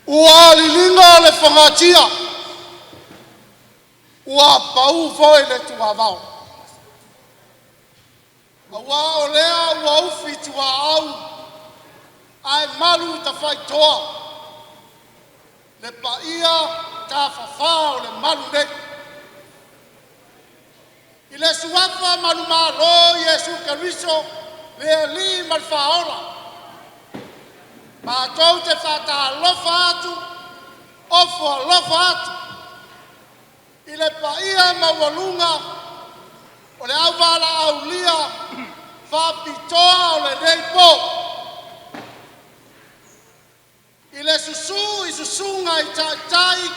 Ua liliga le fogatia ua pau foi le tuavao, aua o lea ua ufi tuaau ae malu i tafaitoa le paia tafafa o le malu nei. I le suafa manumalo o Iesu Keriso le Alii ma le Faaola, matou te faatalofa atu, ofo alofa atu i le paia maualuga o le auvalaaulia faapitoa o lenei po i le susu i susuga i taitai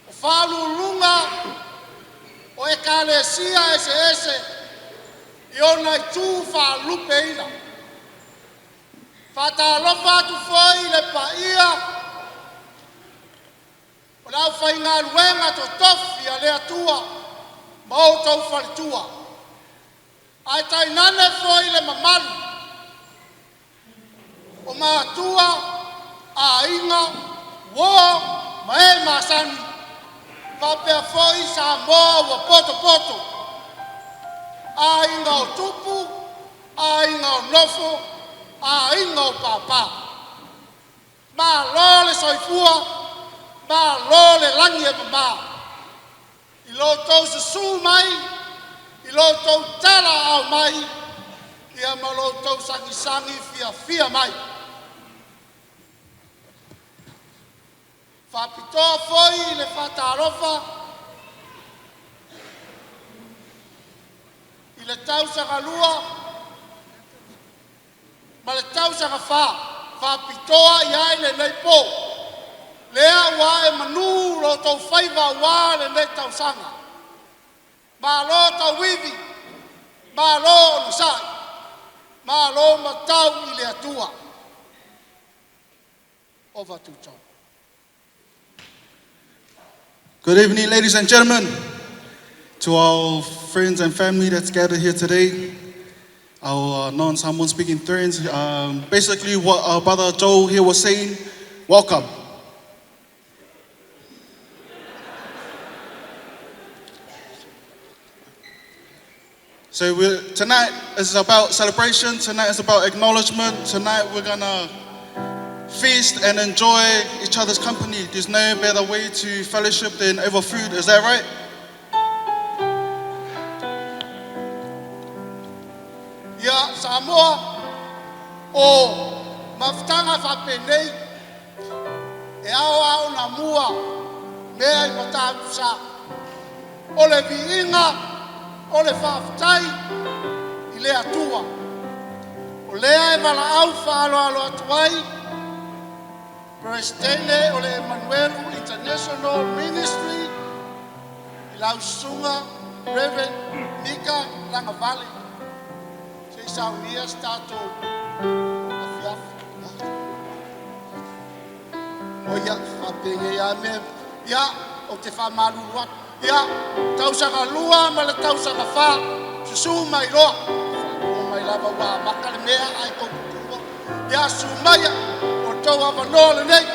o faauluuluga o Ekalesia eseese i ona itu faalupeina. Faatalofa atu foi i le paia o le aufaigaluega totofi a le Atua ma outou faletua, ae tainane foi le mamalu o matua, aiga, uo ma e masani faapea foi Samoa ua potopoto, aiga o tupu, aiga o nofo, aiga o papa. Malo le soifua, malo le lagi e mama i lo outou susu mai, i lo outou talaaao mai, ia ma lo outou sagisagi fiafia mai. E faapitoa foi le faatalofa i le tausaga lua ma le tausaga fa faapitoa i ai lenei po, lea ua ae manu lo outou faiva aua lenei tausaga. Malo tauivi, malo onosai, malo matau i le Atua. Over to you, John. Good evening, ladies and gentlemen. To our friends and family that's gathered here today, our non-Samoan speaking friends, basically what our brother Joe here was saying, welcome. So tonight is about celebration. Tonight is about acknowledgement. Tonight we're gonna feast and enjoy each other's company. There's no better way to fellowship than over food. Is that right? Ia Samoa o mafutaga faapenei e ao lava ona mua mea i Matautusa o le viiga o le faafetai i le Atua o lea e valaau faaaloalo atu ai Peresetene o le Emanuelu International Ministry i lau Susuga Reverend Mika Lagavale se i saunia se tatou afiafi. Oi, ia, faapenei a mea. Ia, ou te faamalulu atu. Ia, tausaga lua ma le tausaga fa, susu mai loa. Faailoa mai lava ua amata le mea ae tou tutu atu. Ia, susu maia, o le tou avanoa lenei.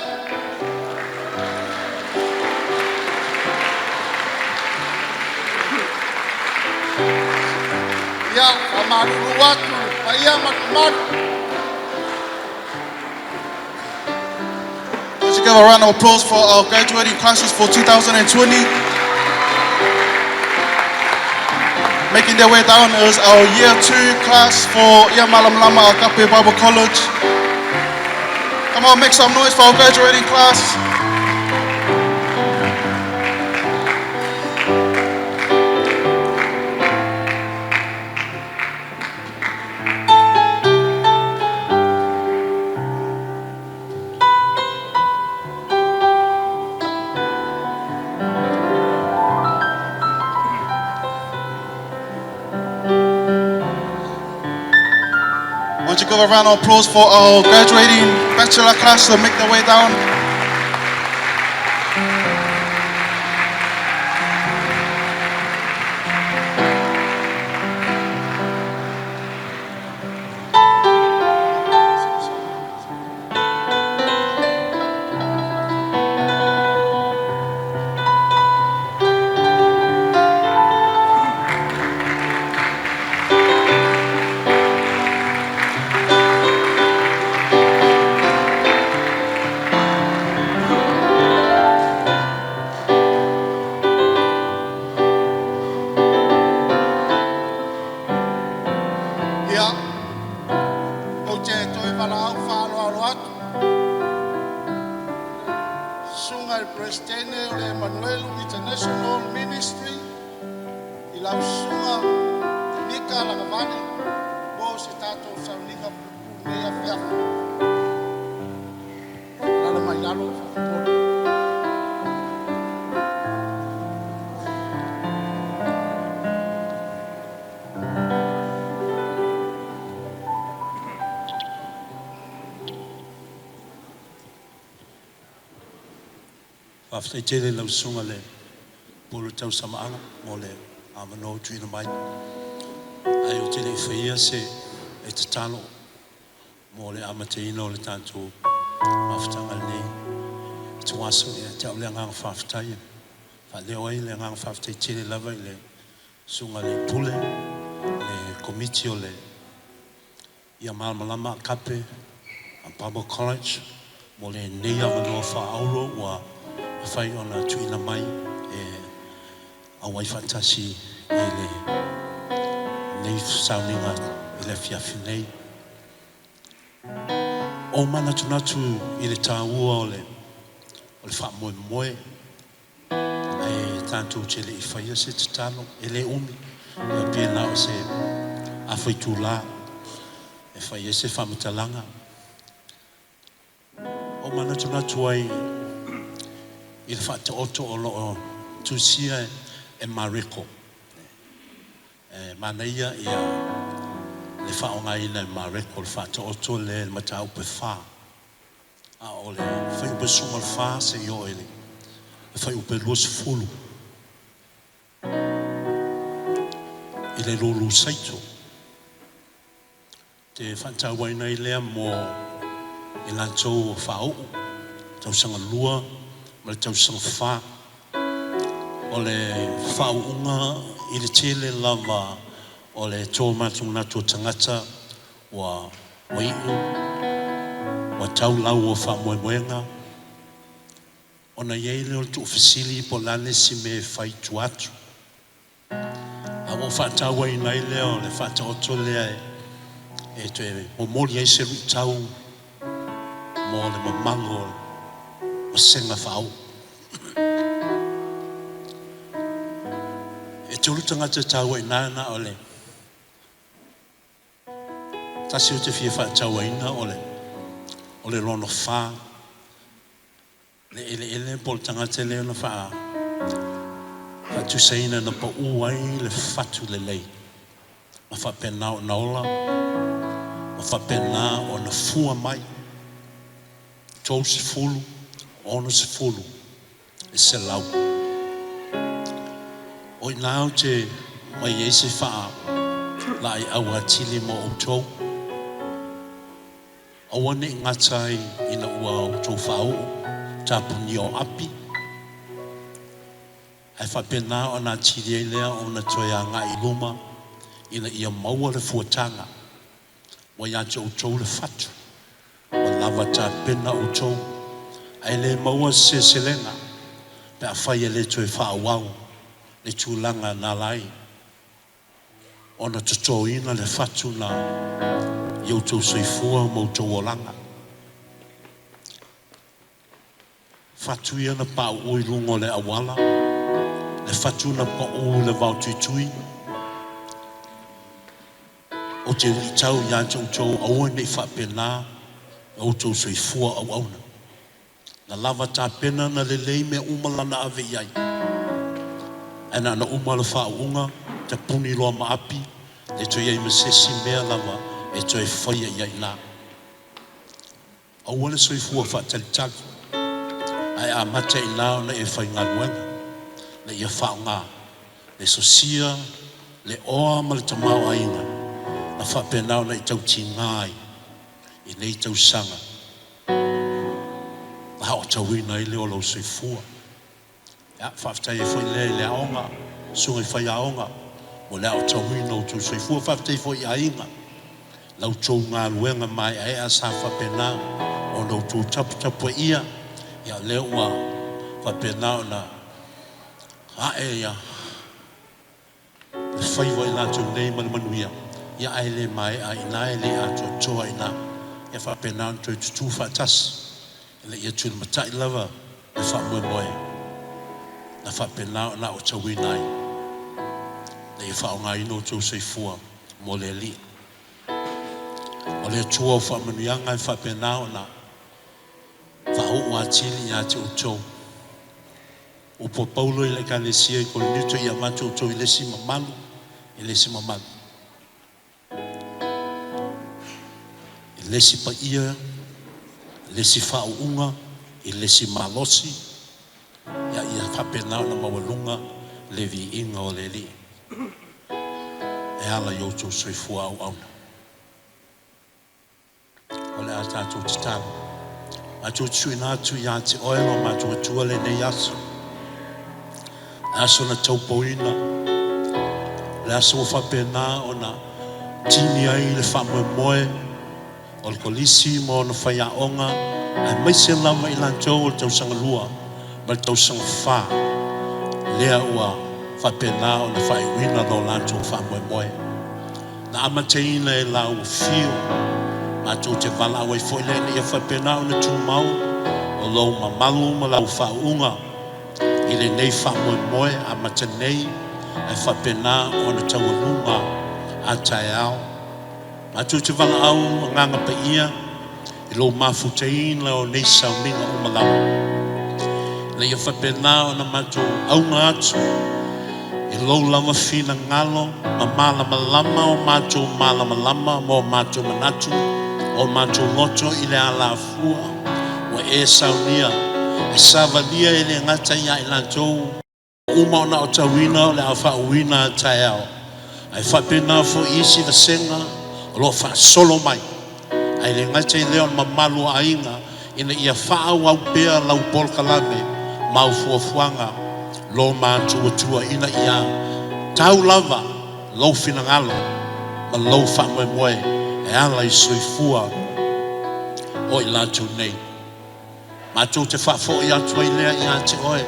Ia, faamalulu atu i le paia ma le mamalu. Let's give a round of applause for our graduating classes for 2020. Making their way down is our year two class for Ia Malamalama Agape Bible College. Come on, make some noise for our graduating class. Why don't you give a round of applause for our graduating bachelor class to make their way down? Ou te toe valaau faaaloalo atu susuga i le Peresetene o le Emanuelu International Ministry i lau Susuga Mika Lagavale mo se tatou sauniga puupuu i lenei afiafi. Alaala mai lalo faamolemole. Faafetai tele i lau Susuga i le Pule Tausamaaga mo le avanoa ua tuuina mai. Ae ou te le i faia se tatalo mo le amataina o le tatou mafutaga i lenei ituaso, e ia te au le agaga faafetai e faaleo ai le agaga faafetai tele lava i le Susuga i le Pule, le Komiti o le Ia Malamalama Agape Bible College mo lenei avanoa faaauro ua mafai ona tuuina mai e auai faatasi i lenei sauniga i le afiafi nei. O manatunatu i le taua o le faamoemoe, ae tatou te le i faia se tatalo, e le umi, pe na o se afa itula e fai ai se faamatalaga. Ua ou manatunatu ai i le Faataoto o lo o tusia e Mareko. E manaia le faaaogaina e Mareko o le Faataoto lea i le mataupu e 4, a o le fuaiupu e 14 seia oo i le fuaiupu e 20 i le lulu saito. Te faatauaina ai lea mo i latou o faauu tausaga 2 ma le tausaga 4. O le faauuga i le tele lava o le tomanatu o tagata ua iu, ua tau lau o faamoemoega, ona i ai lea o le tuufesili po o le a le isi mea e fai i tua atu. A ua ou faatauaina ai lea o le Faataoto lea e toe momoli ai se luitau mo le mamalu o vasega faauu. E 3 tagata taua i ina, na o le tasi ou te fia faatauaina, o le lona 4, le eleele po o le tagata lea na faatusaina na pau ai le fatu lelei, ma faapena ona ola, ma faapena ona fua mai, 30, 60, 100. O i ina ou te aumai ai se faalaeiau atili mo outou. Aua ne i gata ai ina ua outou faauu tapunia o api, ae faapena ona atili ai lea ona toe agai i luma ina ia maua le fuataga ua ia te outou le fatu, ua lava tapena outou, ae le maua se seleselega pe afai e le toe faaauau le tulaga na ala ai ona totoina le fatu na i outou soifua ma outou olaga. Fatu ia na pauu i luga o le auala, le fatu na pau i le vaotuitui. Ou te luitau ia te outou, aua ne i faapena outou soifua auauna. Na lava tapena, na lelei mea uma lana ave i ai. Ae na ona uma le faauuga, tapuni loa ma api, le toe i ai ma se isi mea lava e toe faia i ai i ina. Aua le soifua faatalitali, ae amata i ina ona e faigaluega, na ia faaaoga le sosia, le oa ma le tamaoaiga, na faapena ona e tautiga ai i nei tausaga, na aotauina ai lea o lou soifua. Ia, faafetai ai foi lea i le aoga, susuga i faiaoga, mo le aotauina o outou soifua. Faafetai foi i aiga, la outou galuega maeaea sa faapena ona outou taputapuaia, ia lea ua faapena ona ae ia le faiva o i latou nei ma le manuia. Ia ae le maea i ina, e le atoatoa i ina. Ia faapena ona toe tutū faatasi ina ia tulimatai lava le faamoemoe na faapena ona aotauina ai, ina ia faaaogaina outou soifua mo le Alii. O le Atua o faamanuiaga e faapena ona faaoo atili ia te outou. Upu a Paulo i le Ekalesia i Korinito, ia avatu outou i le isi mamalu i le isi mamalu, i le isi paia, i le isi faauuga, i le isi malosi, ia faapena ona maualuga le viiga o le Alii e ala i outou soifua auauna. O le a tatou tatalo. Matou te tuuina atu ia te Oe lo matou Atua lenei aso, le aso na taupoina, le aso ua faapena ona tini ai le faamoemoe o le Kolisi ma ona faiaoga, aemaise lava i latou o le tausaga 2 ma le tausaga 4, lea ua faapena ona faaiuina lo latou faamoemoe. Na amataina e lau afio, matou te valaau ai foi lea ina ia faapena ona tumau o lou mamalu ma lau faauuga i lenei faamoemoe amata nei ae faapena ona taualuga a taeao. Matou te valaau Agaga Paia i lou mafutaina o nei sauniga uma lava, ina ia faapena ona matou auga atu i lou lava finagalo ma malamalama o matou malamalama ma o matou manatu, o matou loto i le alafua ua e saunia e savalia e le gata ia i latou uma ona aotauina o le a faauuina a taeao, ae faapena foi isi vasega o lo o faasolo mai, ae le gata i lea o le mamalu o aiga, ina ia faaauau pea lau polokalame ma au fuafuaga lo matou Atua, ina ia tau lava lou finagalo ma lou faamoemoe e ala i soifua o i latou nei. Matou te faafoi atu ai lea ia te Oe,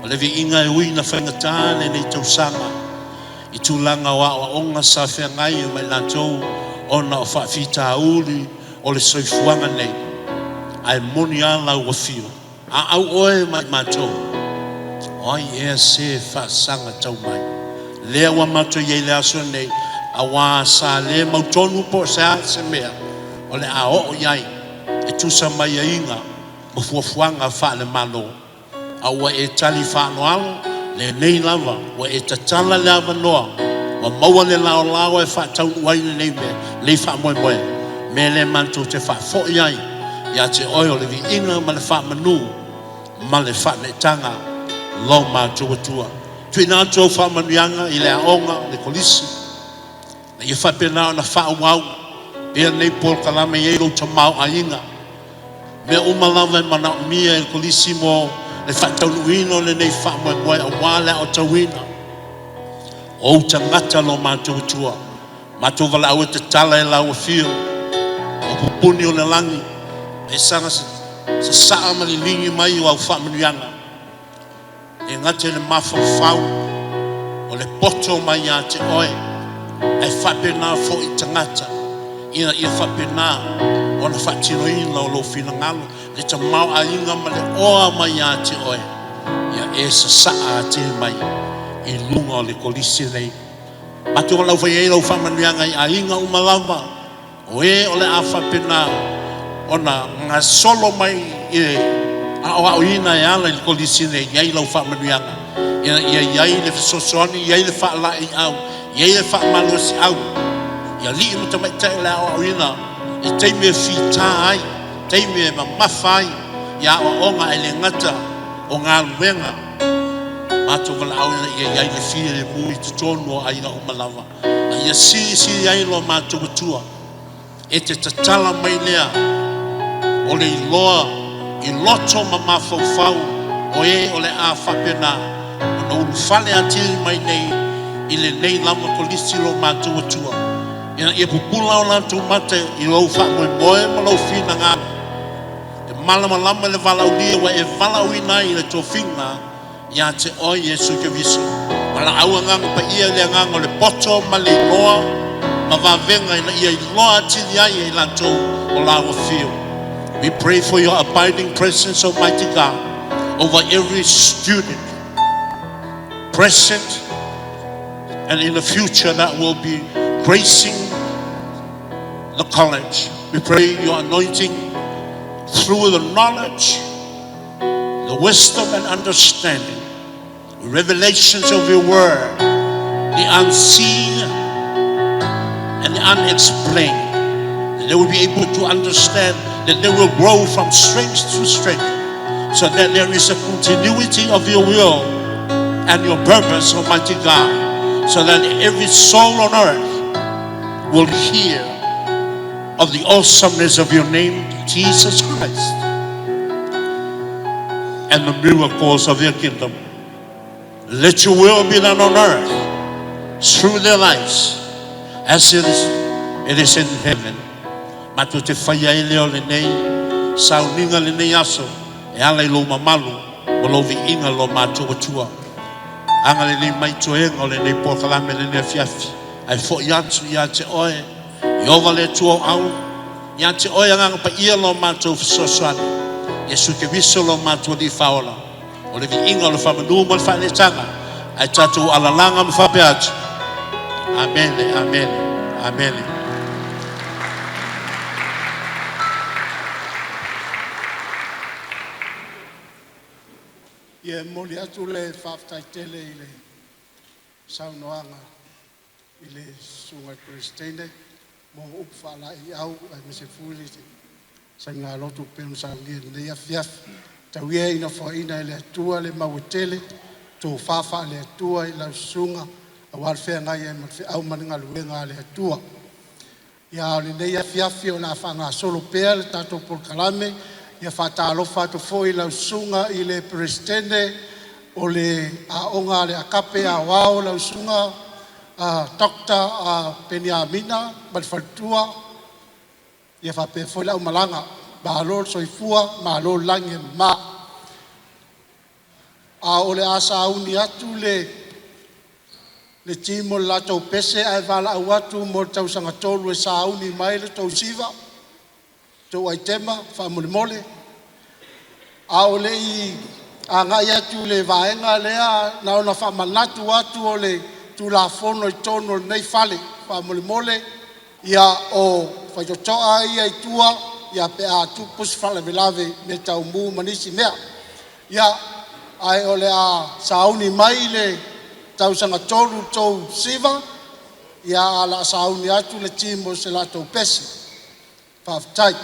o le viiga e ui ina faigata lenei tausaga i tulaga o aoaoga sa feagai ma i latou ona o faafitauli o le soifuaga nei, ae moni lava lau afio, a au oe ma i matou, o ai ea se faasaga tau mai? Lea ua matou i ai i le aso nei, aua sa le mautonu po o se a se mea o le a oo i ai e tusa ma aiaiga ma fuafuaga faale-Malo, a ua e tali faaaloalo lenei lava, ua e tatala le avanoa ua maua le laolao e faataunuu ai lenei mea, lenei faamoemoe. Mea lea matou te faafoi ai ia te Oe o le viiga ma le faamanu ma le faaneetaga, lo matou Atua. Tuuina atu au faamanuiaga i le aoga, le kolisi, ina ia faapena ona faaauau pea lenei polokalame i ai lou tamaoaiga. Mea uma lava e manaomia e le kolisi mo le faataunuuina o lenei faamoemoe aua le aotauina o ou tagata, lo matou Atua. Matou valaau e tatala e lau afio o pupuni o le lagi, e saga sasaa ma liligi mai o au faamanuiaga, e gata i le mafaufau o le poto mai ia te Oe, ae faapena foi tagata, ina ia faapena ona faatinoina o lou finagalo, le tamaoaiga ma le oa mai ia te Oe, ia e sasaa atili mai i luga o le kolisi nei. Matou valaau foi ai lau faamanuiaga i aiga uma lava o e o le a faapena ona gasolo mai i le aoaoina e ala i le kolisi nei, i ai lau faamanuiaga, ina ia i ai le fesoasoani, i ai le faalaeiau, i ai le faamalosiau i alii ma tamaitai o le aoaoina i taimi e fita ai, taimi e mamafa ai i aoaoga, ae le gata o galuega. Matou valaau ina ia i ai le filemu i totonu o aiga uma lava, a ia silisili ai lo matou Atua e te tatala mai lea o le iloa i loto ma mafaufau o e o le a faapena ona ulufale atili mai nei i lenei lava kolisi, lo matou Atua, ina ia pupula o latou mata i lou faamoemoe ma lou finagalo, e malamalama le valaaulia ua e valaauina ai i le tofiga ia te Oe Iesu Keriso. Valaau Agaga Paia i le agaga o le poto ma le iloa Ma vavega ina ia iloa atili ai e i latou o lau afio. We pray for your abiding presence, Almighty God, over every student, present and in the future that will be gracing the college. We pray your anointing through the knowledge, the wisdom and understanding, revelations of your word, the unseen and the unexplained. That they will be able to understand, that they will grow from strength to strength, so that there is a continuity of your will and your purpose, Almighty God, so that every soul on earth will hear of the awesomeness of your name, Jesus Christ, and the miracles of your kingdom. Let your will be done on earth through their lives as it is in heaven. Matou te faia ai lea o lenei sauniga lenei aso e ala i lou mamalu ma lou viiga lo matou Atua. Agalelei mai toega o lenei polokalame lenei afiafi. Ae fo'i atu ia te oe, Ieova le Atua o auro, ia te oe agaga paia lo matou fesoasoani. Iesu Keriso lo matou Alii Faaola. O le viiga o le faamanu ma le faaeleeleaga. Ae tatou alalaga ma faapea atu. Amene, amene, amene. Ia momoli atu le faafetai tele i le saunoaga i le susuga i le Peresetene mo upu faalaeiau aemaise foi le saigalotu pei ona saunia i lenei afiafi. Tau ia ina foaina e le Atua le mau e tele, tofa faale-Atua i lau susuga aua le feagai ai ma le feau ma le galuega a le Atua. Ia, a o lenei afiafi o le a faagasolo pea le tatou polokalame. E faatalofa atu foi i lau Susuga i le Peresetene o le Aoga a le Akape Aoao lau Susuga Dr. Peniamina ma le faletua, ia faapea foi le aumalaga. Malo le soifua malo le lagi e mama. A o le a sauni atu le team mo le latou pese ae valaau atu mo le tausaga tolu e sauni mai le tou siva, tou aitema faamolemole. A o le i agai atu i le vaega lea, na ona faamanatu atu o le Tulafono i totonu o lenei fale, faamolemole. Ia o faitotoa ia i tua pe a tupu se faalavelave i meataumu ma nisi mea. Ia, ae o le a sauni mai le tausaga tolu i le tou siva, ae o le a sauni atu le team mo se latou pese. Faafetai.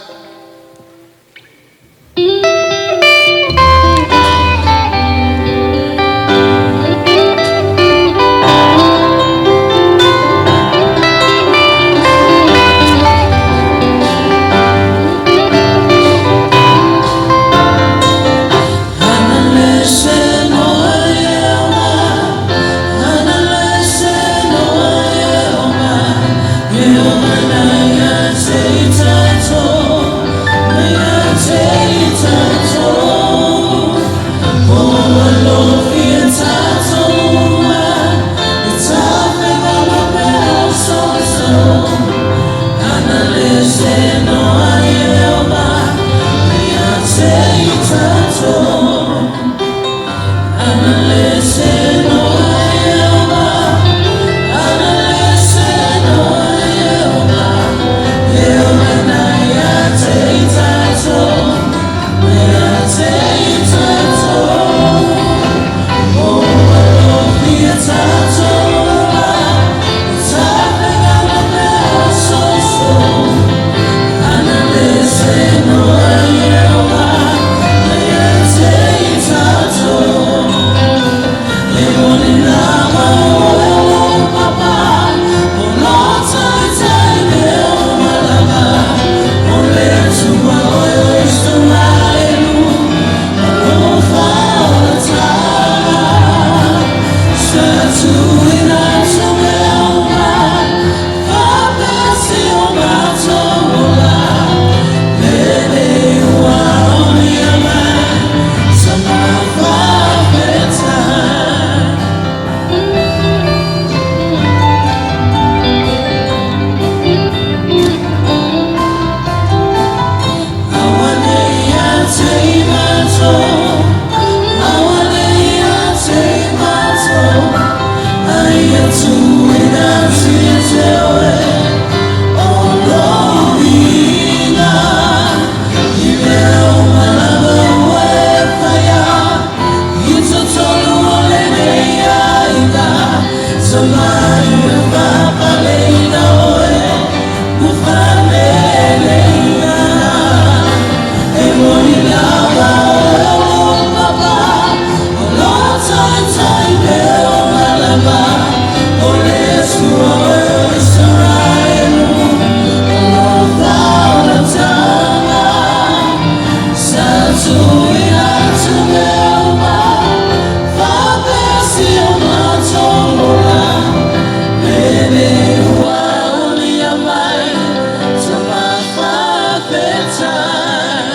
Faafetai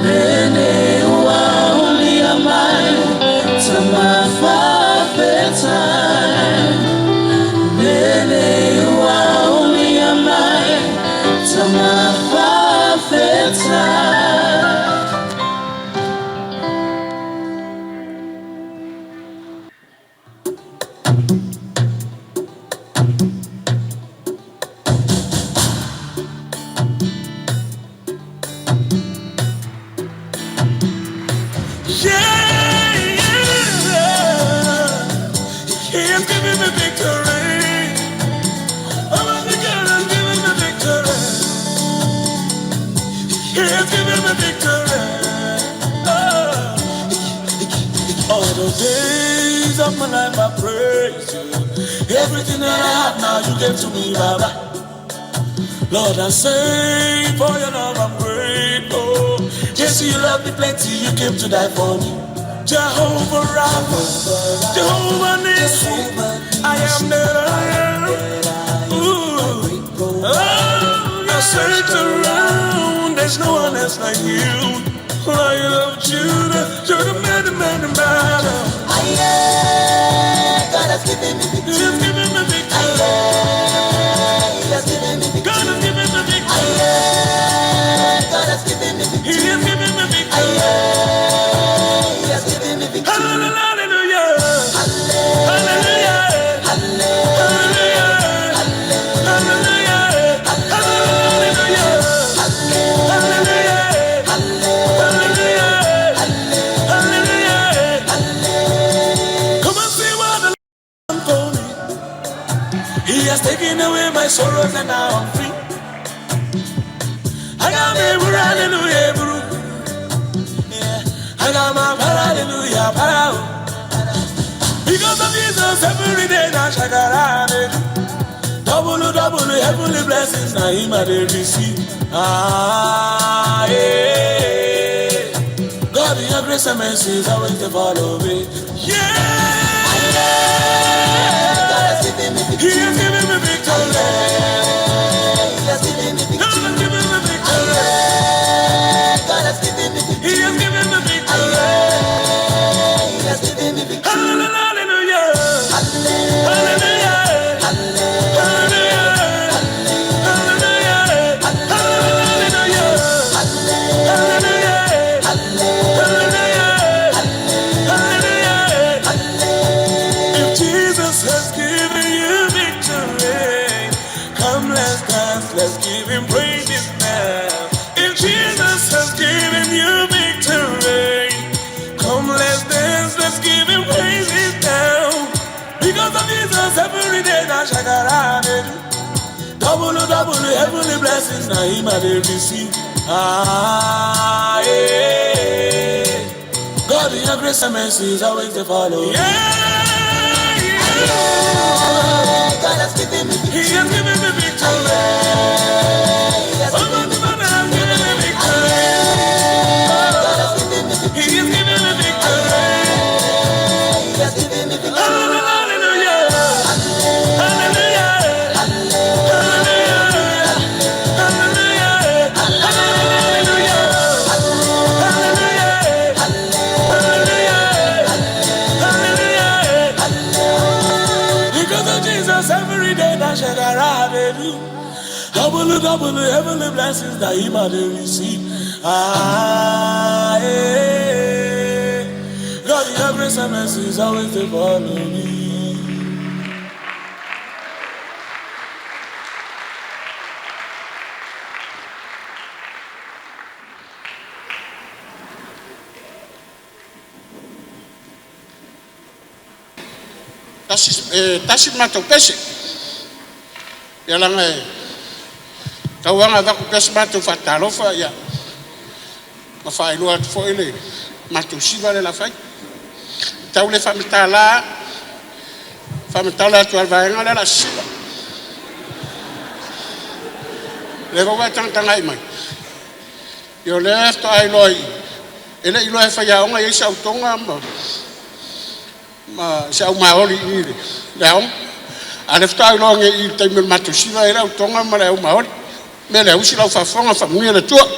Lene ua ulia mai Tama faafetai Lene ua ulia mai Tama faafetai. Yeah, yeah. He has given me victory. Oh, my God has given me victory. He has given me victory. Oh. All the days of my life I praise you. Everything that I have now, you gave to me, Baba. Lord, I say for your love I'm grateful. Yes, you love me plenty, you came to die for me. Jehovah Rapha, Jehovah Nissi, I am that I am. Ooh. Oh, I searched around, there's no one else like you. Lion of Judah, you're the man, the man, the battle. Aye, God has given me You've victory. given me victory. Aye, He has given me God victory. has given me victory. Aye, God has given me He victory. has given me victory. Aye, He has given me victory. Hallelujah. Halle, Hallelujah. halle, Hallelujah. halle, Hallelujah. halle, Hallelujah. halle, Hallelujah. halle, Hallelujah. halle, Hallelujah. halle. Come and see what the Lord done for me. He has taken away my sorrows and now I'm free. I got me, hallelujah, bro. Yeah. I got my hallelujah, para. Because of Jesus, every day now, shakara. Double, double, heavenly blessings, now him I dey receive. Ah, yeah. God, your grace and mercy is always to follow me. Aye, God Yeah. has given me He has victory. given me Aye, victory. He has given me God has victory. given me victory. Aye, God has given me He has victory. given me victory. Aye, He has given me victory. Hallelujah. Halle, Hallelujah. halle, Hallelujah. halle, Hallelujah. halle, Hallelujah. halle, Hallelujah. halle, Hallelujah. halle, Hallelujah. halle. If Jesus has given you victory, come let's dance, let's give him praises now. If Jesus has given you victory, come let's dance, let's give him praises now. Because of Jesus, every day now shakara. Double, double, heavenly blessings now him I dey receive. Ah, yeah. God, your grace and mercy is always to follow. Yeah, yeah. Aye, God has given me He has victory. given me victory. Aye, He has Oh, given my me God has victory. given me victory. Aye, God has Oh, given me he has victory. given me victory. Aye, He has given me victory. Hallelujah. Halle, Hallelujah. halle, Hallelujah. halle, Hallelujah. halle, Hallelujah. halle, Hallelujah. halle, Hallelujah. halle, Hallelujah. halle. Because of Jesus, every day that shall I do. Double, double, heavenly blessings that he might receive. Ah, yeah. God, your grace and mercy is always to follow me. Tasi tasi matou pese. Ia laga e tauaga avatu pea se matou faatalofa ia ma faailoa atu foʻi le matou siva le lafai. Tau le faamatala faamatala atu a le vaega lea la siva. Le ua e tagatagai mai. Ia o lea faatoa iloa i e le'i iloa e faiaoga iai se autoga ma se aumaoli i le aoga. A le faatoa iloa nei i le taimi o le matou siva e le autoga ma le aumaoli. Mea lea usi lau faafofoga faamanuia le Atua.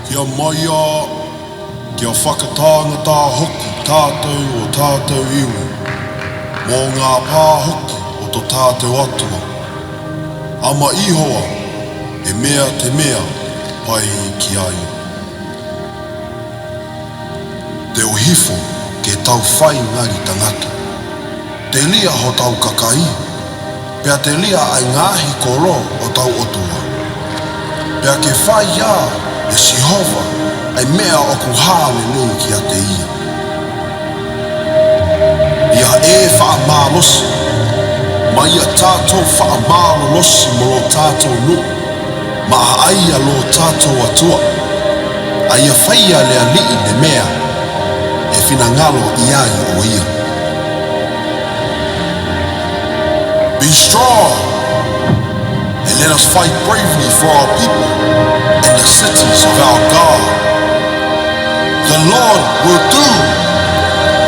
Kia maia, kia whakatāngata hoki tātou o tātou iwi, mō ngā pā hoki o to tātou Atua. Ama Ihowa, e mea te mea pai ki a ia. Te ohifo ke tau whai ngari tangata. Te lia ho tau kakaī, pea te lia ai ngāhi kolo o tau otua. Pea ke whai ia e Sihova ai mea o ku hāle nei ki a te ia. Ia e whaamalosi, ma ia tātou whaamalolosi mo lo tātou nuu, ma a aia lo tātou atua. A ia whaia le ali'i le mea, e whinangalo i ai o ia. Be strong, and let us fight bravely for our people and the cities of our God. The Lord will do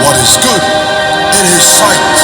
what is good in his sight.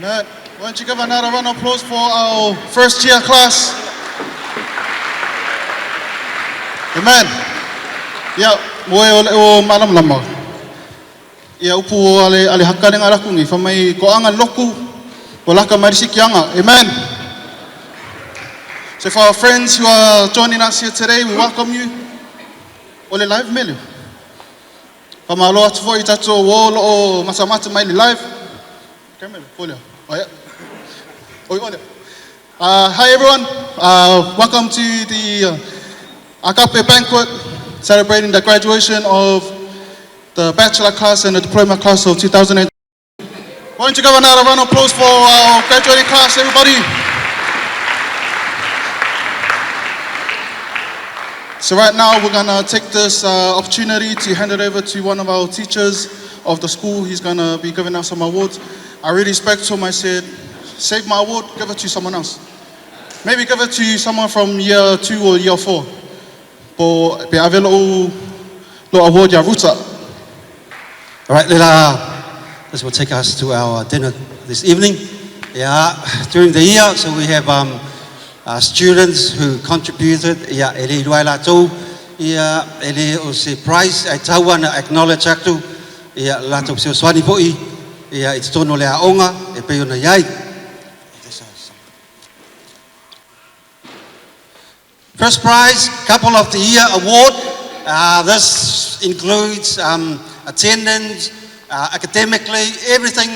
Matt, why don't you give another round of applause for our first year class? Amen. Ia, mo e o le o malamalama. Ia upu ale ale haka le ngala kungi fa mai ko anga loku o laka mai si kianga. Amen. So for our friends who are joining us here today, we welcome you. O le live mele. Fa malo atu foi tatou o lo o matamata mai le live. Camera, folha. Oh yeah. Oi, ole. Hi everyone. Welcome to the Agape banquet celebrating the graduation of the bachelor class and the diploma class of 2000. Why don't you give another round of applause for our graduating class, everybody? So right now we're gonna take this opportunity to hand it over to one of our teachers of the school. He's gonna be giving us some awards. I really spoke to him. I said, save my award, give it to someone else. Maybe give it to someone from year 2 or year 4. Po pe ave lo lo award ya ruta. All right, this will take us to our dinner this evening. Yeah, during the year, so we have students who contributed. Yeah, e le iloa e latou, ia, e le o se prize, ae tatau lava ona acknowledge atu, ia, le latou fesoasoani foi, ia, i totonu o le aoga e pei ona i ai. First prize, Couple of the Year Award. This includes attendance, academically, everything,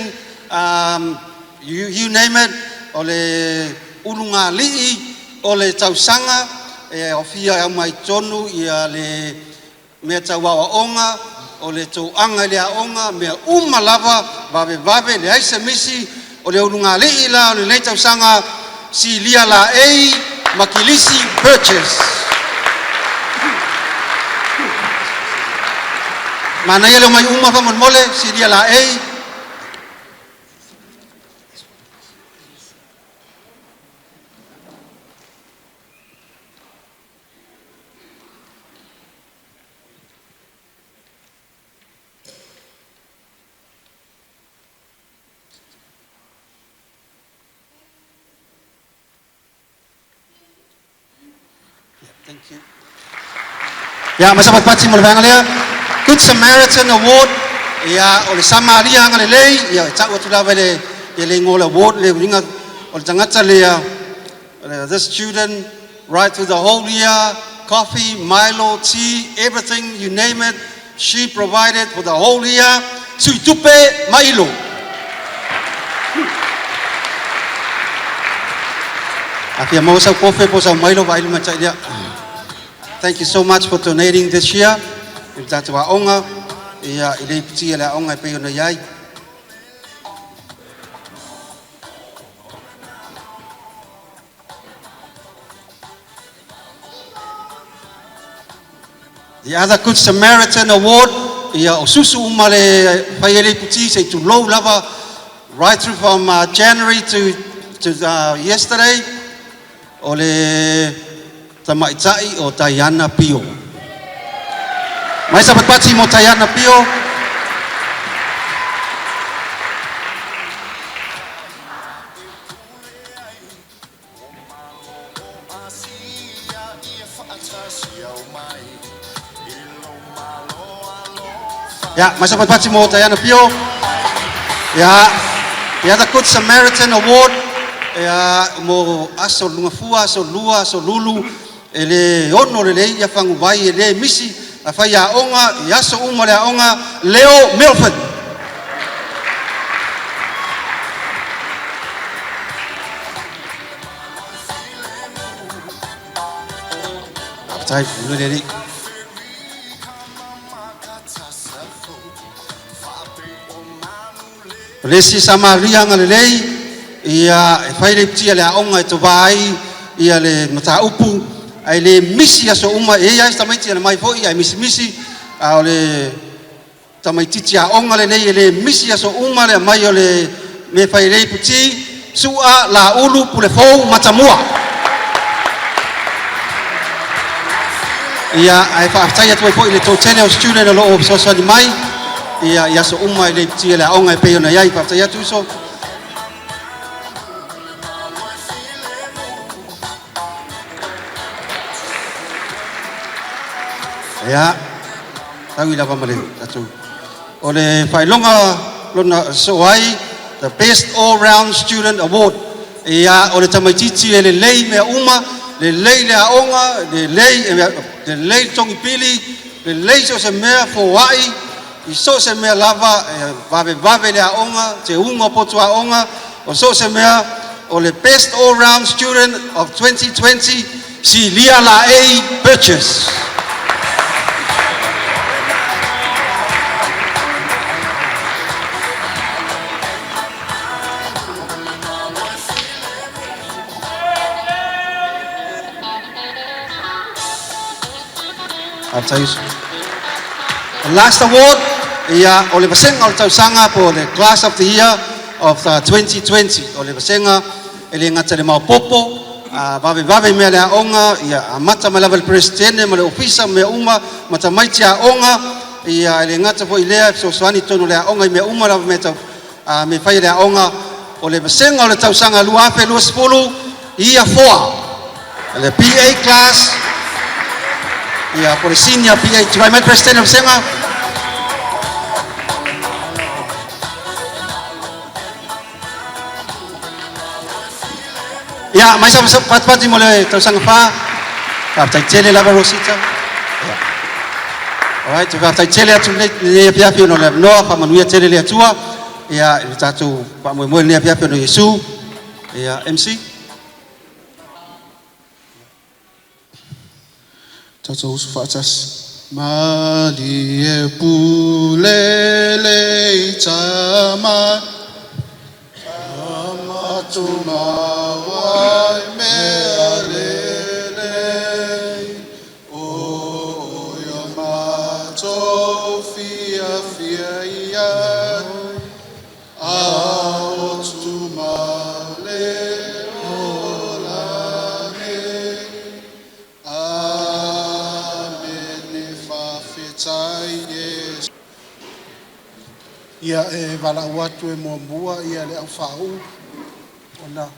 you name it. O le ulugalii o le tausaga, e aofia uma i totonu ia le mea tau aoaoga, o le toaga i le aoga, mea uma lava, vavevave, leai se misi, o le ulugalii la o lenei tausaga, Silia Laei ma Kilisi Purchase. Manaia le omai uma faamolemole, Silia Laei. Thank you. Ia, ma sapatipati mo le vaega lea. Good Samaritan Award, ia, o le Samaria agalelei, ia, e tau atu lava i le, ia le igoa o le award, le uiga o le tagata lea, this student, right through the whole year, coffee, Milo, tea, everything, you name it, she provided for the whole year, Suitupe Mailo. A fia maua sau kofe po o sau mailo, vaai luma tai lea. Thank you so much for donating this year i le tatou aoga, ia, i le iputi a le aoga e pei ona i ai. The other Good Samaritan Award, ia, o susu uma le fai e le iputi se i tulou lava, right through from January to yesterday, o le tamaitai o Diana Pio. Mai sapatipati mo Diana Pio. Ia, mai sapatipati mo Diana Pio. Ia, the other Good Samaritan Award, ia, mo aso lugafua, aso lua, aso lulu, e le ono lelei ia faguvai e le misi, a fai aoga, i aso uma le aoga, Leo Milford. Faafetai, manuia le Alii. O le isi Samaria agalelei, ia, e fai le iputi a le aoga e tovā ai ia le mataupu, ae le misi aso uma, e i ai lava isi tamaiti e alu mai foi ae misimisi, a o le tamaitiiti aoga lenei e le misi aso uma le aumai o le mea fai le iputi, Su'a Laulu Pulefou Matamua. Ia, ae faafetai atu ai foi i le toatele o student o lo o fesoasoani mai ia i aso uma i le iputi a le aoga e pei ona i ai. Faafetai atu uso. Ia, tau i lava ma le tatou. O le faailoga lona sosoo ai, the Best All Round Student Award. Ia, o le tamaitiiti e lelei mea uma, lelei le aoga, lelei, lelei le togipili, lelei so o se mea, foai, i so o se mea lava, e vavevave le aoga, teuga o potu aoga, o so o se mea, o le Best All Round Student of 2020, Silia Laei Purchase. The last award, ia, o le vasega o le tausaga po o le Class of the Year of 2020. O le vasega e le gata i le maopoopo, a vavevave mea le aoga, ia amata mai lava i le Peresetene ma le Ofisa ma mea uma, ma tamaiti aoga, ia e le gata foi i lea e fesoasoani i totonu o le aoga i mea uma lava mea tau a mea e fai e le aoga. O le vasega o le tausaga 2020, Year 4, le PA class, ia po o le Senior PA. Tulai mai le Peresetene o le vasega. Ia, mai sa patipati mo le tausaga fa. Faafetai tele lava Rosita. Ia. Alright, faafetai tele atu lenei afiafi ona o le avanoa, faamanuia tele le Atua. Ia, i le tatou faamoemoe i lenei afiafi ona o Iesu. Ia, MC. Tatou uso faatasi. Malie pule le tama Tuma mea lelei o ia matou fia fia ia a o tuma le ola nei. Amene. Faafetai Iesu. Ia e valaau atu e muamua ia le au faauu ona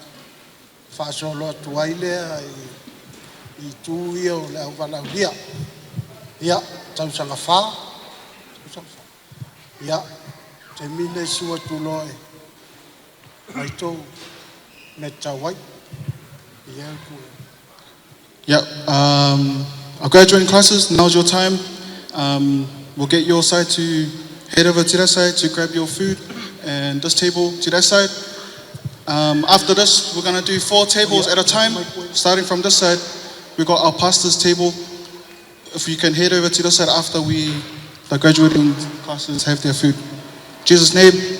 faasolo atu ai lea i itu ia o le au valaaulia. Ia, tausaga 4, tausaga 4. Ia, taimi lenei susu atu loa e aumai tou mea e tatau ai. Ia, Yep. Our graduating classes, now's your time. We'll get your side to head over to that side to grab your food, and this table to that side. After this, we're gonna do four tables at a time. Starting from this side, we got our pastor's table. If you can head over to this side after the graduating classes have their food. In Jesus' name.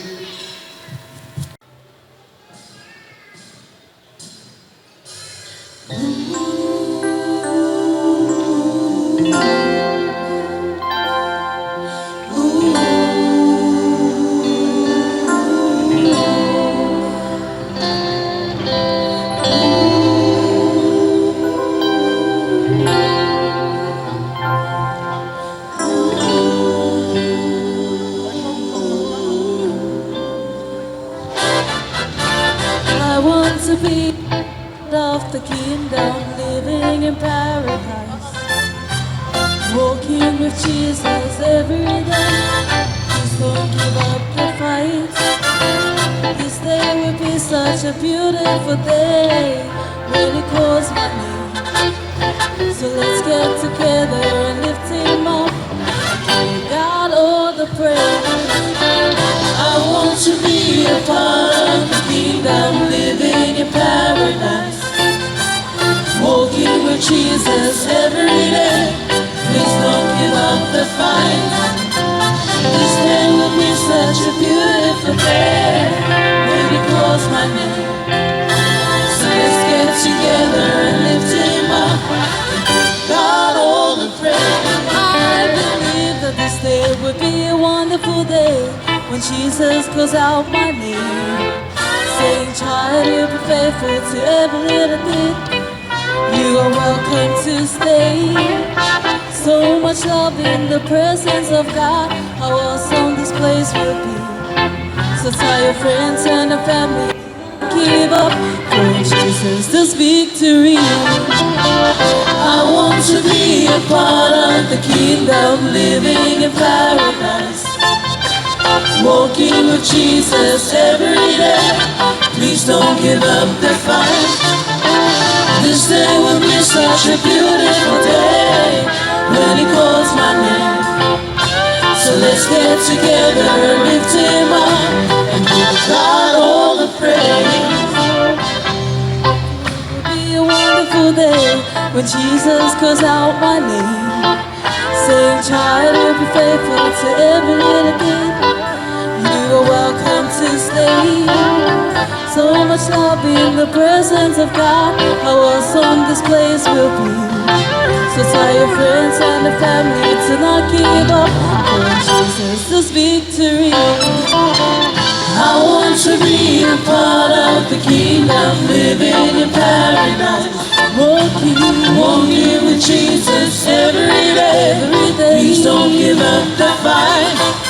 I want to be of the kingdom, living in paradise, walking with Jesus every day. Please don't give up the fight. This day will be such a beautiful day when He calls my name. So let's get together and lift Him up. Give God all the praise. I want to be a part of the kingdom, living in paradise, walking with Jesus every day. Please don't give up the fight. This day will be such a beautiful day when He calls my name. So let's get together and lift Him up. God all the praise. I believe that this day would be a wonderful day when Jesus calls out my name, saying, "Child, you've been faithful to every little bit. You are welcome to stay." So much love in the presence of God. How awesome this place will be. So tell your friends and your family, give up, for in Jesus there's victory. I want to be a part of the kingdom, living in paradise. Walking with Jesus every day. Please don't give up the fight. This day will be such a beautiful day when He calls my name. So let's get together and lift Him up and give God all the praise. It will be a wonderful day when Jesus calls out my name. Saying, child, you'll be faithful to every little bit. You are welcome to stay. So much love in the presence of God. How awesome this place will be. So tell your friends and the family to not give up. For in Jesus is victory. I want to be a part of the kingdom, living in paradise. Walking, walking with Jesus every day. Every day. Please don't give up the fight.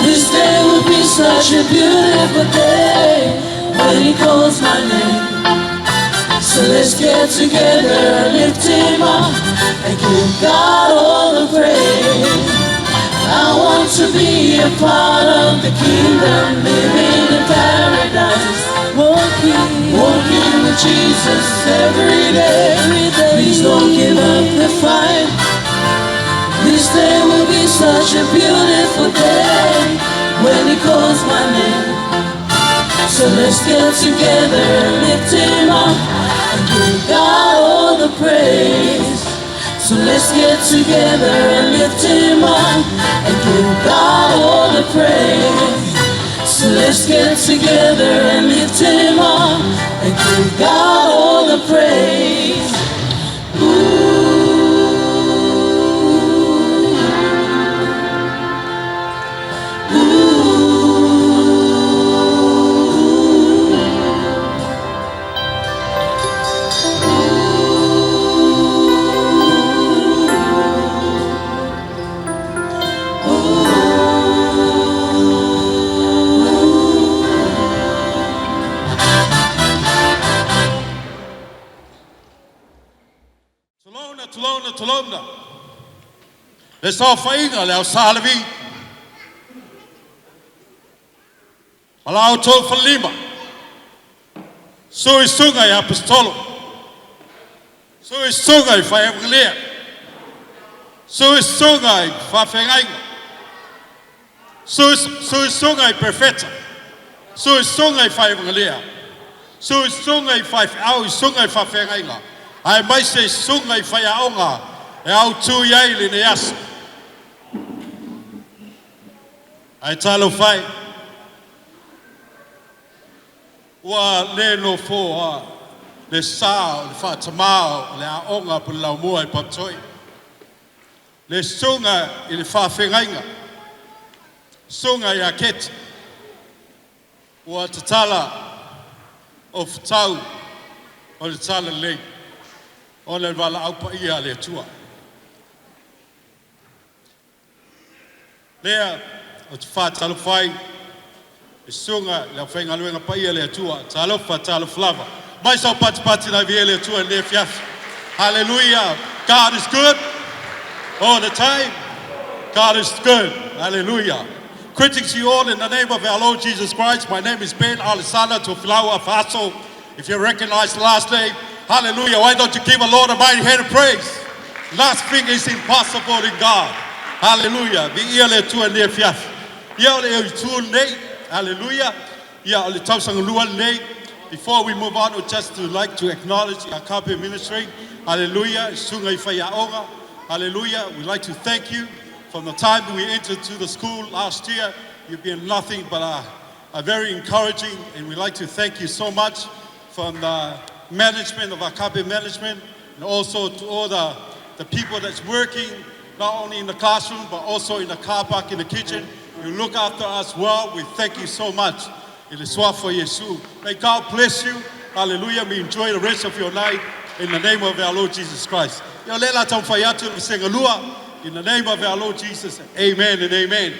This day will be such a beautiful day when He calls my name. So let's get together and lift Him up and give God all the praise. I want to be a part of the kingdom, living in paradise. Walking, walking with Jesus every day. Every day. Please don't give up the fight. This day will be such a beautiful day when He calls my name. So let's get together and lift Him up and give God all the praise. So let's get together and lift Him up and give God all the praise. So let's get together and lift Him up and give God all the praise. Tulona, tulona, tulona. Le saofaiga le au Sa Levi. Ma la outou falelima. Susu i susuga i aposetolo. Susu i susuga i faevagelia. Susu i susuga i faafeagaiga. Susu i susuga i perofeta. Susu i susuga i faevagelia. Susu i susuga i faifeau i susuga i faafeagaiga. Aemaise i susuga i faiaoga e autū i ai lenei aso. Ae talofa e, ua le nofoa le sa o le faatamā o le aoga po o le laumua i Papato'i. Le susuga i le faafeagaiga, susuga ia Keti, ua tatala o fetau o le talalelei ona o le valaau paia a le Atua. Lea ou te faatalofa ai i susuga i le aufaigaluega paia a le Atua. Talofa, talofa lava. Mai sau patipati na viia le Atua i lenei afiafi. Hallelujah. God is good all the time. God is good. Hallelujah. Greetings to you all in the name of our Lord Jesus Christ. My name is Ben Alesana Tofilau Afaso. If you recognize the last name, hallelujah. Why don't you give a Lord a mighty hand of praise? Nothing is impossible in God. Hallelujah. Viia le Atua i lenei afiafi. Ia o le itu lenei. Hallelujah. Ia o le tausaga lua lenei. Before we move on, we'd just to like to acknowledge our Agape Ministry. Hallelujah. Susuga i faiaoga. Hallelujah. We'd like to thank you from the time we entered to the school last year. You've been nothing but a very encouraging, and we'd like to thank you so much from the management of Agape Management and also to all the people that's working not only in the classroom but also in the car park, in the kitchen. You look after us well. We thank you so much. I le suafa o Iesu. May God bless you. Hallelujah. May you enjoy the rest of your night in the name of our Lord Jesus Christ. Ia o lea o le a taumafai atu le vasega lua. In the name of our Lord Jesus. Amen and amen.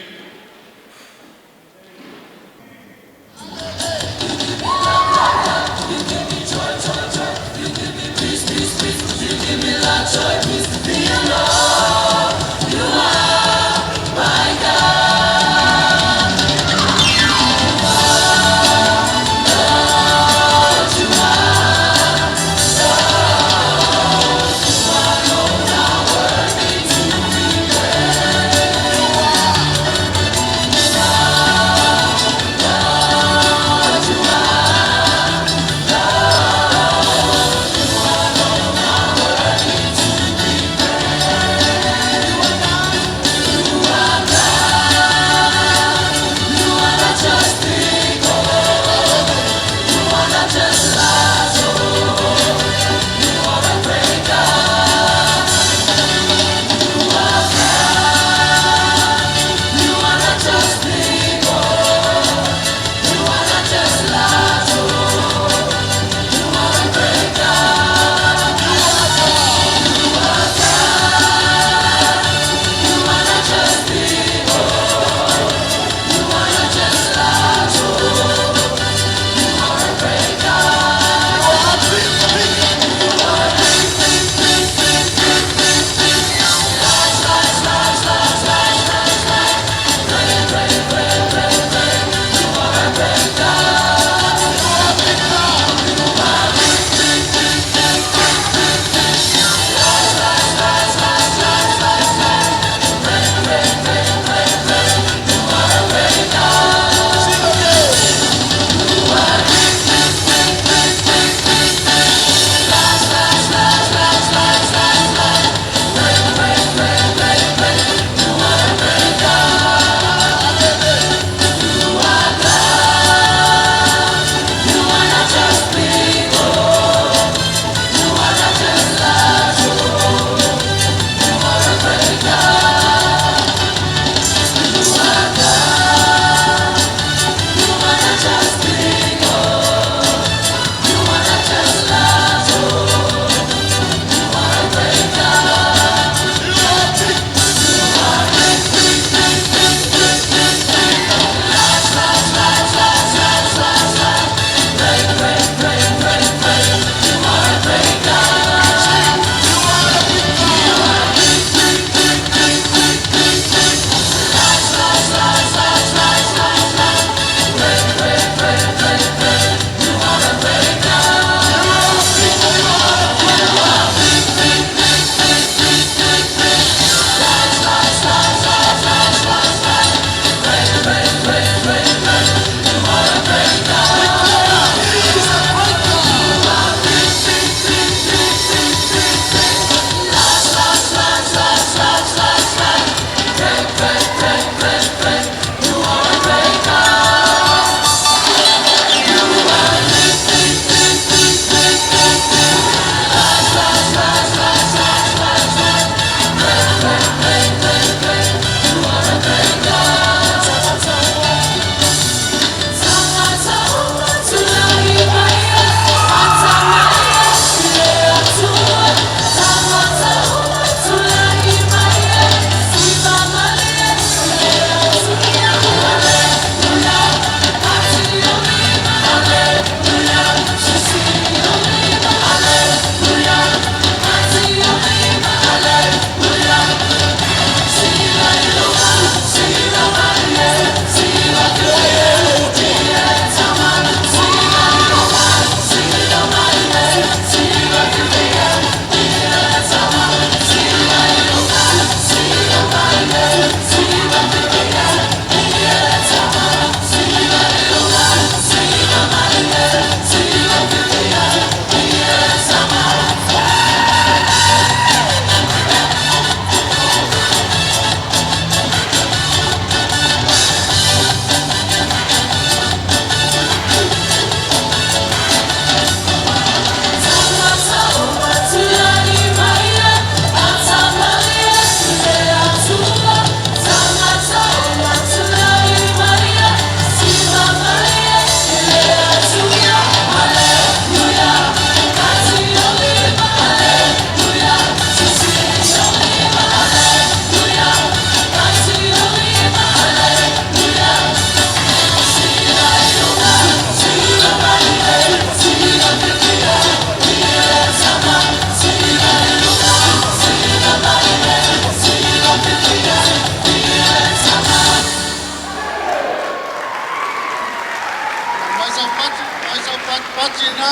Patipati lena,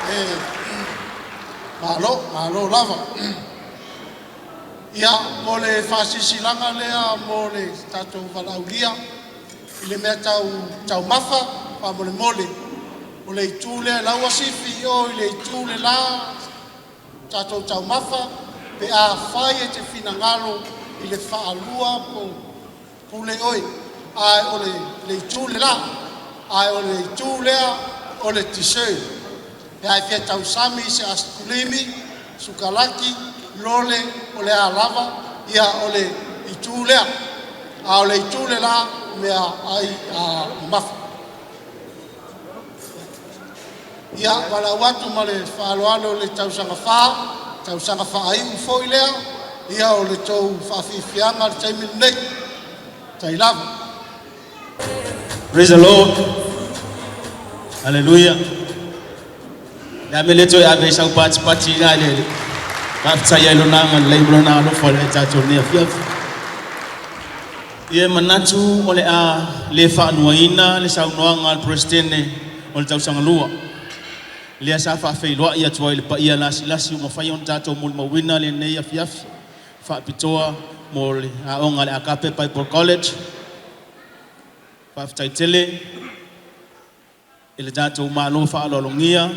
e malo, malo lava. Ia, mo le faasilasilaga lea mo le tatou valaaulia i le mea tau taumafa, faamolemole, o le itu lea la ua sifi i o i le itu le la tatou taumafa, pe afai e te finagalo i le faalua po pule oe, ae o le itu le la, ae o le itu lea o le dessert. Pe a e fia tausami i se asekulimi, sukalaki, lole, o le a lava, ia o le itu lea. A o le itu le la, mea ai mamafa. Ia, valaau atu ma le faaaloalo i le tausaga 4, tausaga faaiu foi lea, ia o le tou faafiafiaga le taimi lenei. Tai lava. Praise the Lord. Hallelujah. Le ame le toe ave i sau patipati i le faafetai ai lona agalelei ma lona alofa i le tatou nei afiafi. Ia manatu o le a le faaluaina le saunoaga a le Peresetene o le tausaga lua. Lea sa faafeiloai atu ai le paia lasilasi ua mafai ona tatou molimauina lenei afiafi faapitoa mo le aoga a le Agape Bible College. Faafetai tele i le tatou Malo faaaloalogia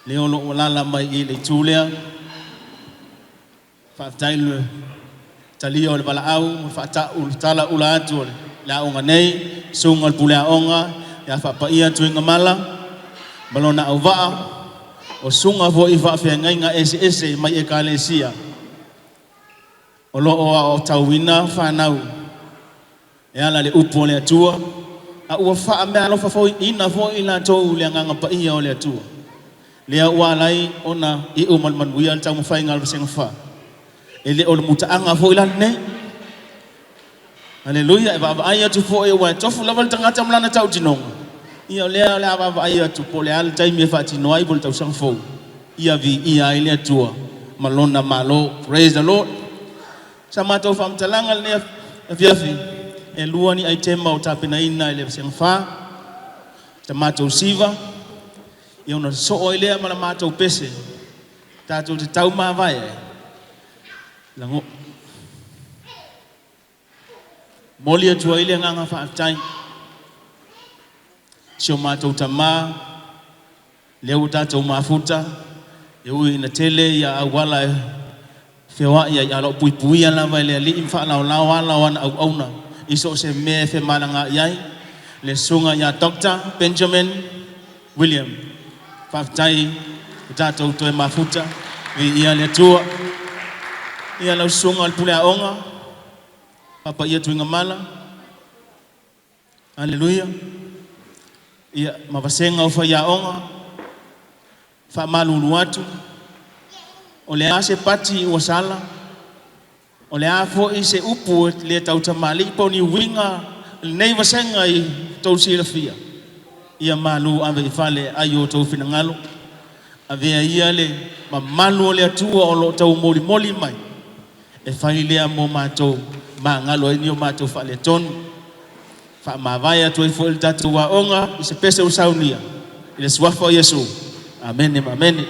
lea o lo o alaala mai i le itu lea. Faafetai i le talia o le valaau ma faatau talaula atu o le aoga nei, susuga i le pule aoga ia Faapaia Tuigamala ma lona auvaa, o susuga foi i faafeagaiga eseese mai Ekalesia o lo o aotauina fanau e ala i le upu o le Atua, a ua faameaalofa ina foi i latou i le agaga paia o le Atua. Lea ua ala ai ona iu ma le manuia le taumafaiga a le Vasega 4. E le o le mutaaga foi la lenei. Aleluia, e vaavaai atu foi aua e tofu lava le tagata ma lana tautinoga. Ia o lea o le a vaavaai atu po o le a le taimi e faatino ai po o le tausaga fou. Ia viia ai le Atua ma lona Malo. Praise the Lord. Sa matou faamatalaga lenei afiafi, e lua ni aitema o tapenaina i le Vasega 4, ta matou siva, ia ona sosoo ai lea ma la matou pese, tatou te taumavae ai, lago momoli atu ai le agaga faafetai. Si o matou tamā, lea ua tatou mafuta, e ui ina tele ia auala e feoai ai, a o lo o puipuia lava e le Alii ma faalaolao ala o ana auauna i so o se mea e femalagaai ai, le susuga ia Dr. Benjamin William. Faafetai ua tatou toe mafuta, viia le Atua. Ia lau susuga i le pule aoga, Papaia Tuigamala, aleluia. Ia ma vasega o faiaoga, faamalulu atu, o le a se pati ua sala, o le a foi se upu e le tautamalii po o ni uiga lenei vasega i tou silafia, ia malu ave i fale ai o outou finagalo. Avea ia le mamalu o le Atua o lo o taumolimoli mai, e fai lea mo matou magalo ai ni o matou faaletonu. Faamavae atu ai foi le tatou aoga i se pese ua saunia i le suafa o Iesu. Amene ma amene.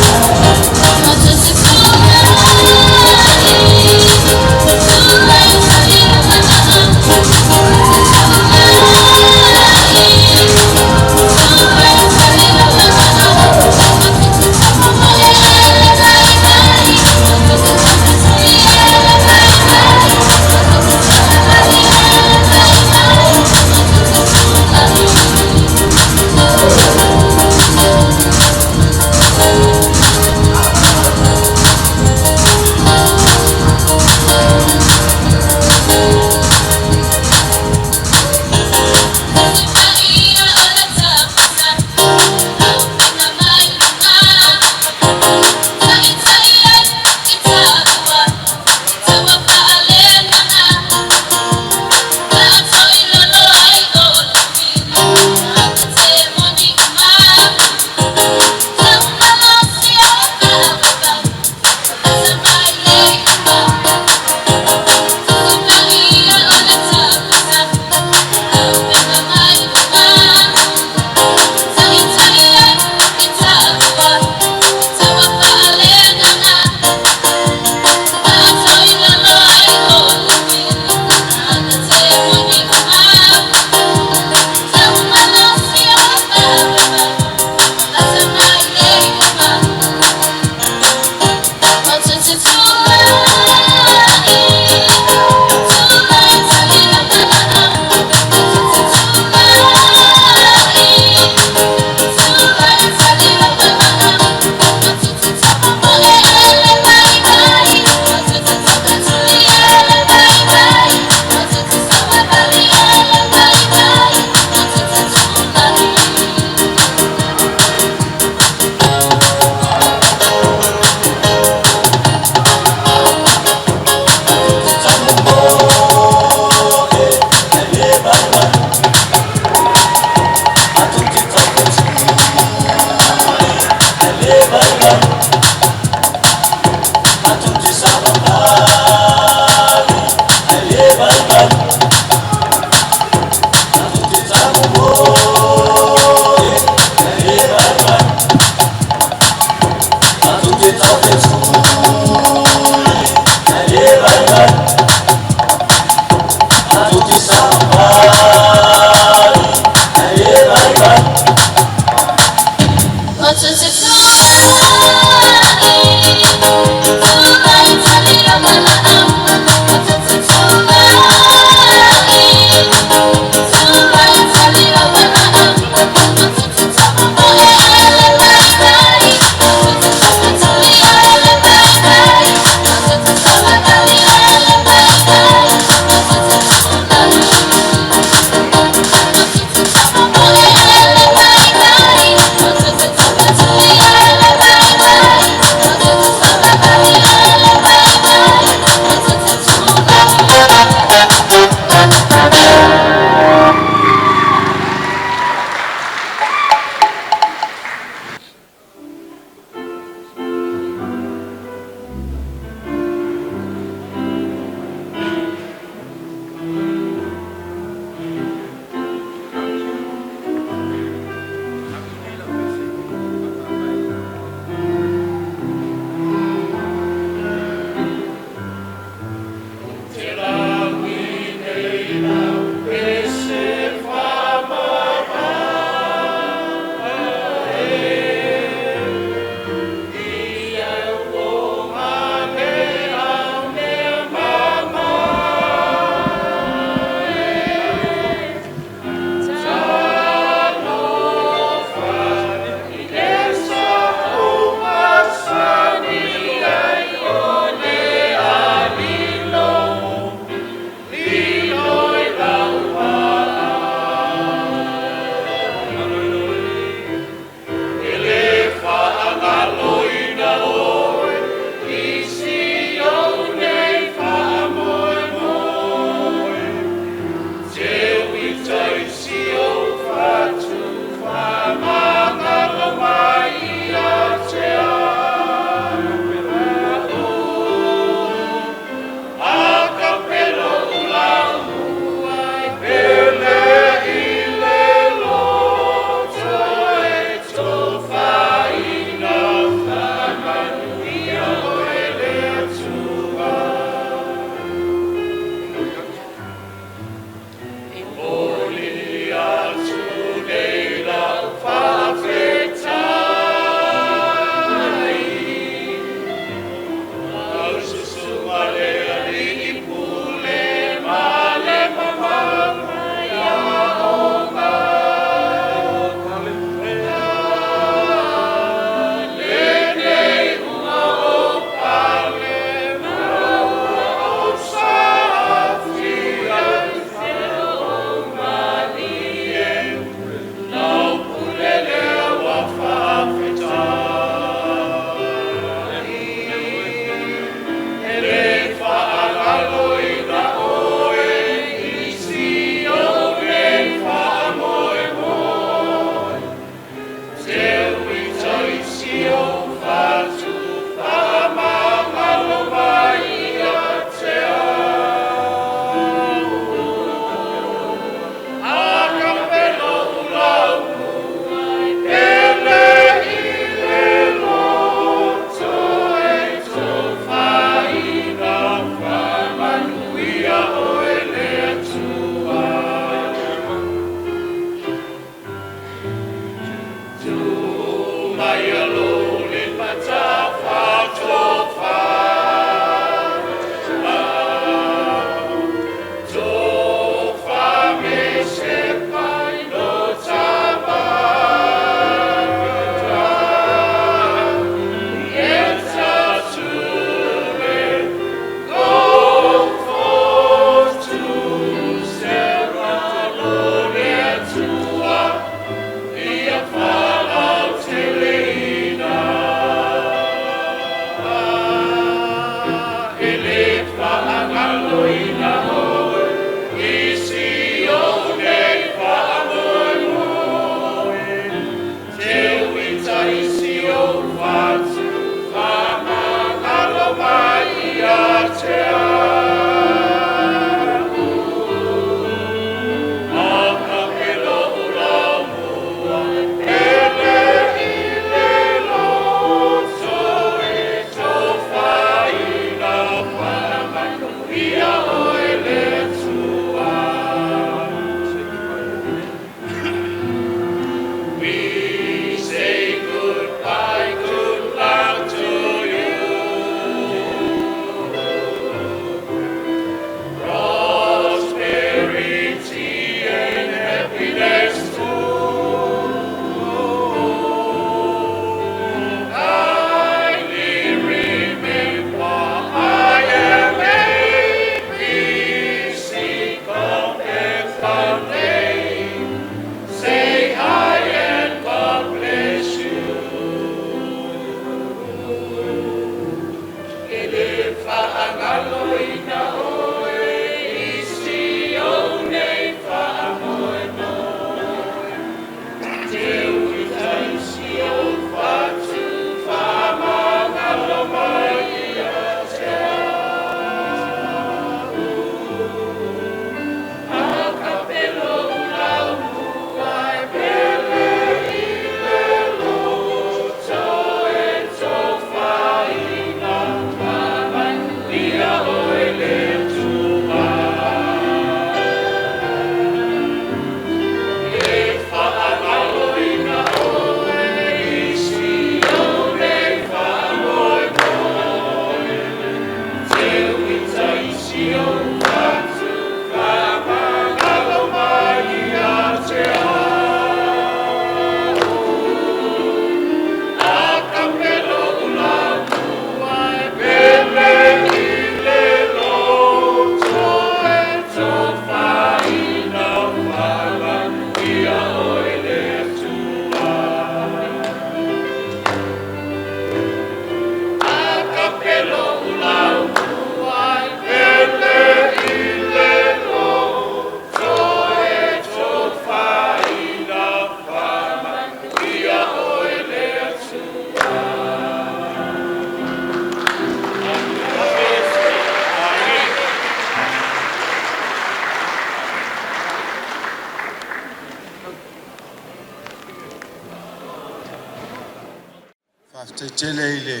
Faafetai tele i le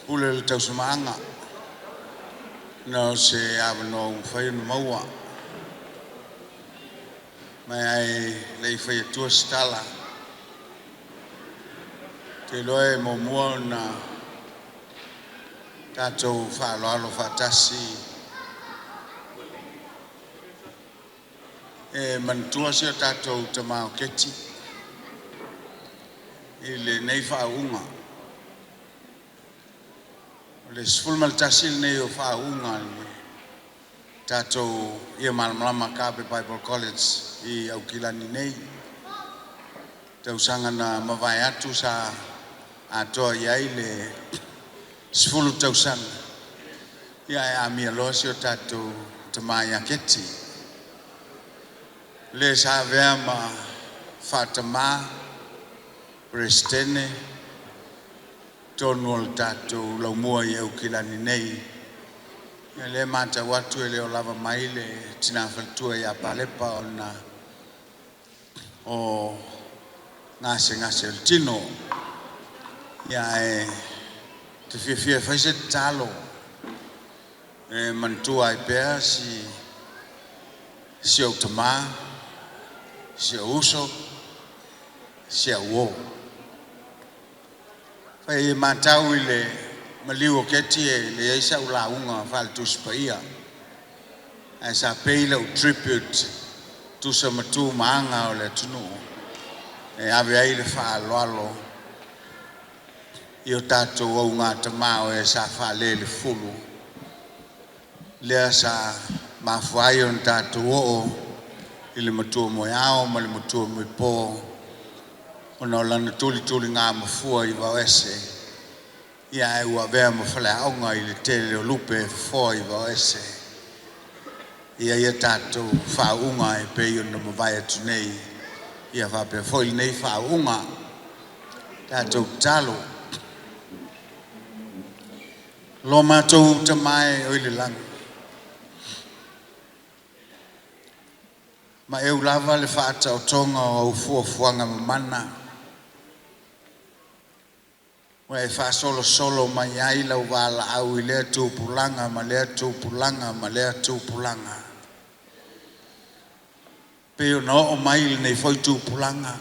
pule o le tausamaaga na o se avanoa ua mafai ona maua. Ma ae le i fai atua se tala, ou te iloa e muamua ona tatou faaaloalo faatasi e manatua si o tatou tama o Keti i lenei faauuga. O le 11 lenei o faauuga a le tatou Ia Malamalama Agape Bible College i Aukilani nei. Tausaga na mavae atu sa atoa i ai le 10 tausaga, ia ae amia loa si o tatou tama ia Keti, le sa avea ma faatamā Peresetene tonu o le tatou laumua i Aukilani nei. Ia lea e matau atu e le o lava mai le tina faletua ia Palepa ona o gasegase o le tino. Ia ae ou te fiafia e fai se tatalo e manatua ai pea si ou tamā, si ou uso, si au uo. Fai e matau i le maliu o Keti e leai sau lauga faale-Tusi Paia, ae sa pay lau tribute tusa ma tu ma aga o le atunuu e ave ai le faaaloalo i o tatou augatama o e sa faalelefulu lea sa mafua ai ona tatou oo i le matua moeao ma le matua moepo ona o lana tulituliga mafua i vaoese, ia ae ua avea ma faleaoga i le tele o lupe e fofoa i vaoese. Ia ia tatou faauuga e pei ona mavae atu nei, ia faapea foi lenei faauuga. Tatou tatalo. Lo matou Tama e oi le lagi, ma eu lava le faataotoga o au fuafuaga mamana, ua e faasolosolo mai ai lau valaau i lea tupulaga ma lea tupulaga ma lea tupulaga, pei ona oo mai i lenei foi tupulaga.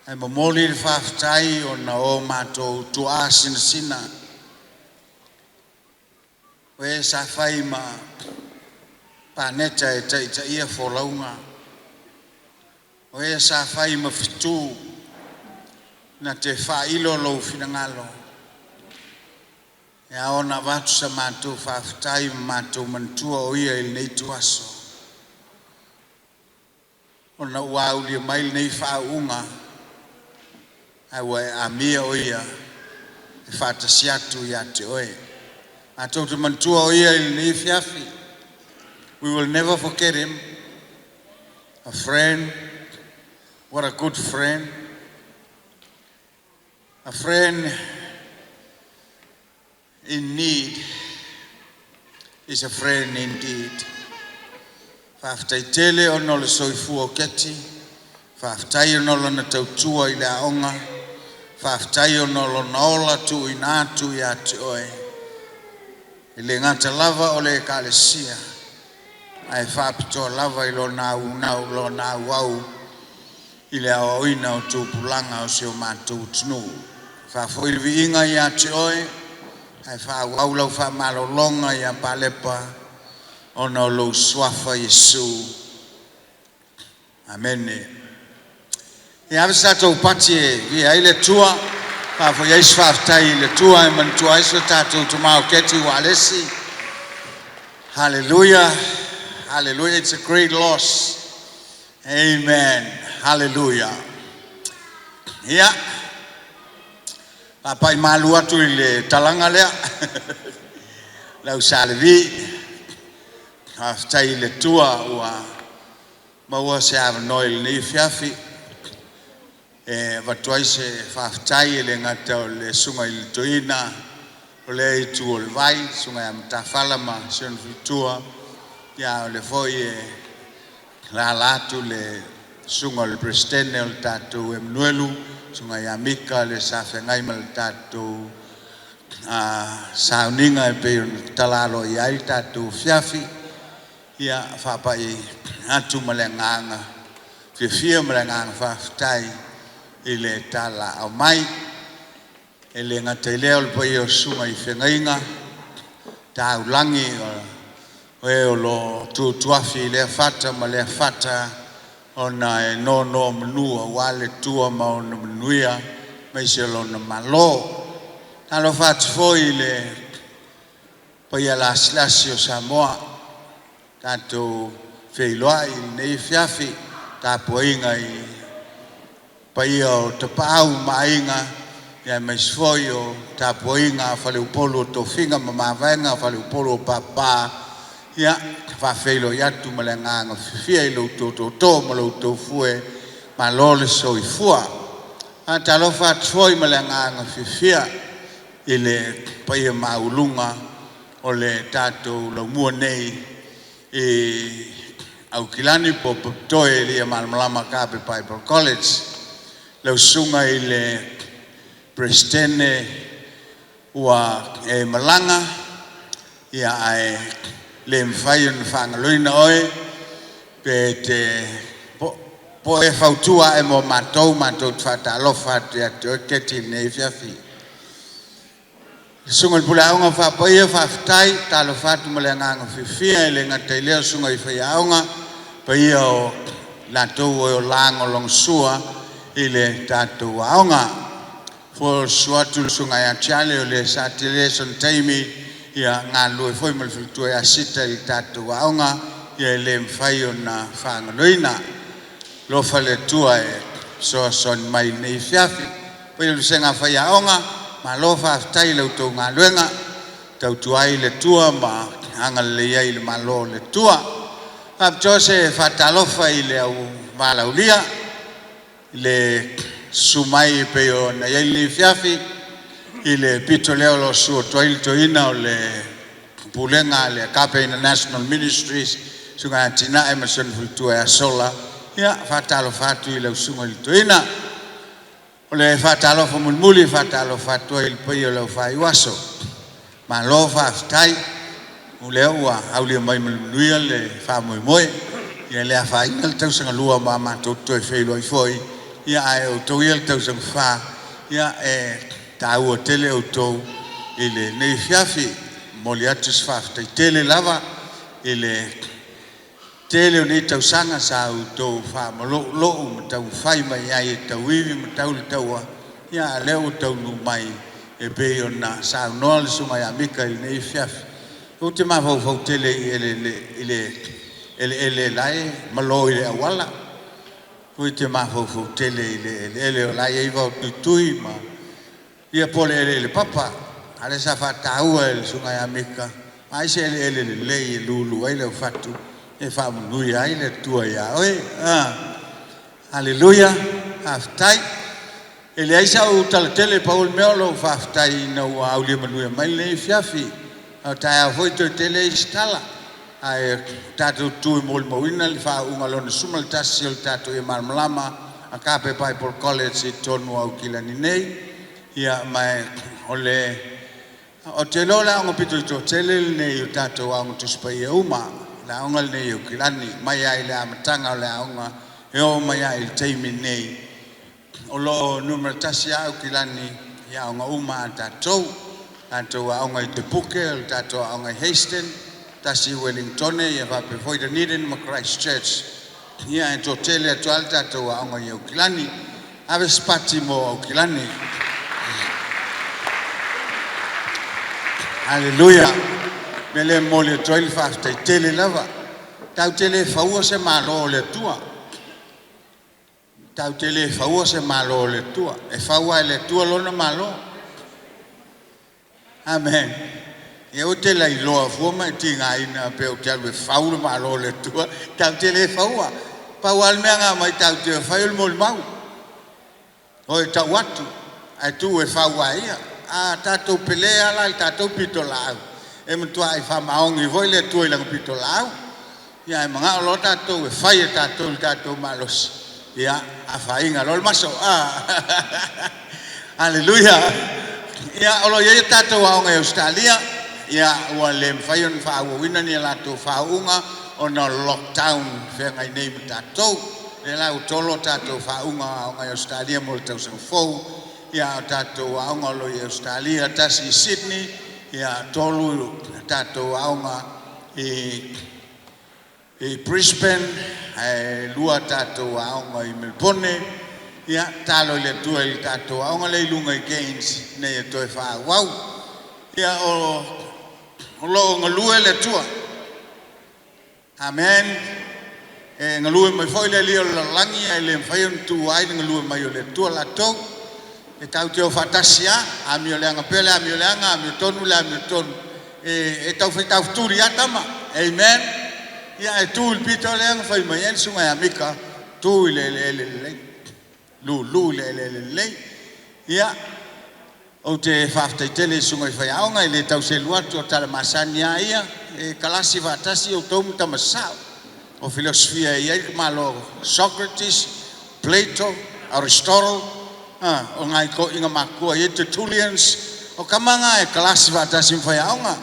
Ae momoli le faafetai ona o matou tuaa sinasina, o e sa fai ma paneta e taitaia folauga, o e sa fai ma fetu na te faailo lou finagalo, e ao ona avatu sa matou faafetai ma matou manatua o ia i lenei ituaso, ona ua aulia mai lenei faauuga, ae ua e amia o ia e faatasi atu ia te oe. Matou te manatua o ia i lenei afiafi. We will never forget him. A friend, what a good friend. A friend in need is a friend indeed. Faafetai tele ona o le soifua o Keti, faafetai ona o lana tautua i le aoga, faafetai ona o lona ola tuuina atu ia te oe. E le gata lava o le ekalesia, ae faapitoa lava i lona auau i le aoaoina o tupulaga o si o matou atunuu. Faafoi le viiga ia te oe, ae faaauau lau faamalologa ia Palepa ona o lou suafa Iesu. Amene. Ia ave se tatou pati e viia ai le Atua, faafoi ai se faafetai i le Atua e manatua ai so tatou tama o Keti Ualesi. Hallelujah. Hallelujah. It's a great loss. Amen. Hallelujah. Ia, papai malu atu i le talaga lea. Lau Salevi, faafetai i le Atua ua maua se avanoa i lenei afiafi e avatu ai se faafetai e le gata o le susuga i le toeaina o lea itu o le vai, susuga ia Matafala ma si ona faletua, ia o lea foi e alaala atu le Susuga o le Peresetene o le tatou Emanuelu, Susuga ia Mika le sa feagai ma le tatou sauniga e pei ona tatala aloaia ai le tatou afiafi. Ia, faapai atu ma le agaga fiafia ma le agaga faafetai i le talaaao mai. E le gata i lea o le paia o susuga i feagaiga taulagi o e o lo o tutuafi i lea fata ma lea fata ona e nonomanu aua le Atua ma ona manuia aemaise o lona Malo. Talofa atu foi i le paia lasilasi o Samoa, tatou feiloai i lenei afiafi, tapuaiga i paia o Tapaau ma Aiga, aemaise foi o tapuaiga a faleupolu o tofiga ma mavaega a faleupolu o papa. Ia, e faafeiloai atu ma le agaga fiafia i lo outou tootoo ma lo outou fue, malo le soifua. E faatalofa atu foi ma le agaga fiafia i le paia maualuga o le tatou laumua nei i Aukilani po o Papatoe e Malamalama Agape Bible College. Lau Susuga i le Peresetene ua e malaga, ia ae le mafai ona faagaloina oe pe te po o e fautua ae mo matou, matou te faatalofa atu ia te oe Keti i lenei afiafi. Le Susuga i le Pule Aoga Faapaia, faafetai. Talofa atu ma le agaga fiafia, e le gata i lea o susuga i faiaoga, paia o latou o e lagolagosua i le tatou aoga. Fua susu atu le susuga ia Charlie o le sa tele sona taimi ia galulue foi ma le faletua ia Sita i le tatou aoga, ia e le mafai ona faagaloina. Alofa le Atua e fesoasoani mai i lenei afiafi. Paia o le vasega faiaoga, malo faafetai i la outou galuega, tautua ai i le Atua ma agalelei ai i le Malo o le Atua. Faapitoa se faatalofa i le au valaaulia, le susu mai e pei ona i ai lenei afiafi i le pito lea o lo o susu atu ai le toeaina o le Pulega a le Agape International Ministries, Susuga ia Atinae ma si ona faletua ia Sola. Ia, faatalofa atu i lau susuga i le toeaina. O le faatalofa mulimuli e faatalofa atu ai i le paia o le aufaiuaso, malo faafetai, o lea ua aulia mai ma le manuia le faamoemoe. Ia e le afaina le tausaga lua ma matou toe feiloai foi, ia ae o outou ia le tausaga fa, ia e taua tele outou i lenei afiafi. E momoli atu se faafetai tele lava i le tele o nei tausaga sa outou faamaloulou ma taumafai mai ai e tauivi ma tau le taua, ia a o lea ua taunuu mai e pei ona saunoa le Susuga ia Mika i lenei afiafi. Ou te mafaufau tele i eleele i le eleele la e malo i le auala. Ou te mafaufau tele i le eleele o la e i ai vao tuitui ma ia po o le eleele papa. A o lea sa faataua e le Susuga ia Mika, vaai se eleele lelei e lulu ai le aufatu e faamanuia ai le Atua ia oe. Aleluia, faafetai. E leai sau tala tele, pau o le mea o lou faafetai ina ua aulia manuia mai lenei afiafi. A o taeao foi toe tele isi tala. Ae tatou tutu e molimauina le faauuga lona 11 o le tatou Ia Malamalama Agape Bible College i totonu o Aukilani nei. Ia, ma o le ou te iloa o le aoga pito i toatele lenei o tatou aoga Tusi Paia uma. Le aoga lenei i Aukilani, mai lava i le amataga o le aoga e oo mai lava i le taimi nei. O lo o numera tasi lava Aukilani i aoga uma a tatou. Tatou aoga i Te Puke, o le tatou aoga i Hastings, tasi i Wellingtone, ia faapea foi Dunedin ma Christchurch. Ia e toatele atu lava le tatou aoga i Aukilani. Ave se pati mo Aukilani. Haleluia. Mea lea e momoli atu ai le faafetai tele lava. Tatou te le faua se Malo o le Atua. Tatou te le faua se Malo o le Atua. E fau lava e le Atua lona Malo. Amen. Ia aua e te lailoa fua ma e tigaina pe ou te alu e fau le Malo o le Atua. Tatou te le faua. Pau lava le mea na aumai tatou te fai o le molimau. O e tau atu, ae tuu e fau lava e ia. A tatou pele lava la i le tatou pitolaau, e matuai faamaoni foi le Atua i lana pitolaau. Ia ae manao loa tatou e fai e tatou i le tatou malosi, Ia, afaina loa le maso. Aleluia. Ia, o lo o i ai a tatou aoga i Ausetalia, ia, ua le mafai ona faaauauina ni a latou faauuga ona o le lockdown feagai nei ma tatou. O lea la ua tolo a tatou faauuga o aoga i Ausetalia mo le tausaga fou. Ia, a o tatou aoga o lo o i Ausetalia, tasi i Sydney, ia, tolu tatou aoga i i Brisbane, ae lua tatou aoga i Melebone. Ia, tatalo i le Atua i le tatou aoga lea i luga i Cairns ina ia toe faaauau. Ia, o, o lo o galue le Atua. Amen. E galue mai foi le alii o le lalolagi ae le mafai ona tuua ai le galue mai o le Atua latou. E tatou te o faatasi lava, amioleaga pea le amioleaga, amiotonu le amiotonu. E, e taufai taufetuli lava tama. Amen. Ia ae tu i le pito lea na fai mai ai le susuga ia Mika, tu i le eleele lelei. Lulu i le eleele lelei. Ia, ou te faafetai tele i susuga i faiaoga, e le tau selu atu o tala masani lava ia, e kalasi faatasi outou ma tama sasao. O filosofia e i ai le tamaloa o Socrates, Plato, Aristotle, o nai toeaiina matutua e i ai Tertullians, o tama na e kalasi faatasi ma faiaoga.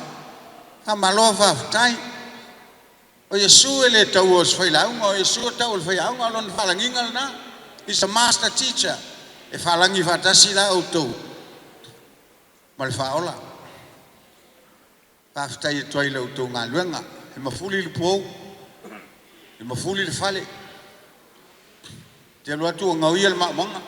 Faamalo faafetai. O Iesu e le taua o se failauga, o Iesu e tau o le faiaoga, o lona faalagiga lena. He's a master teacher. E faalagi faatasi la outou ma le faaola. Faafetai atu ai i la outou galuega. E mafuli le pou, e mafuli le fale. Te alu atu ua gaoia le maumaga.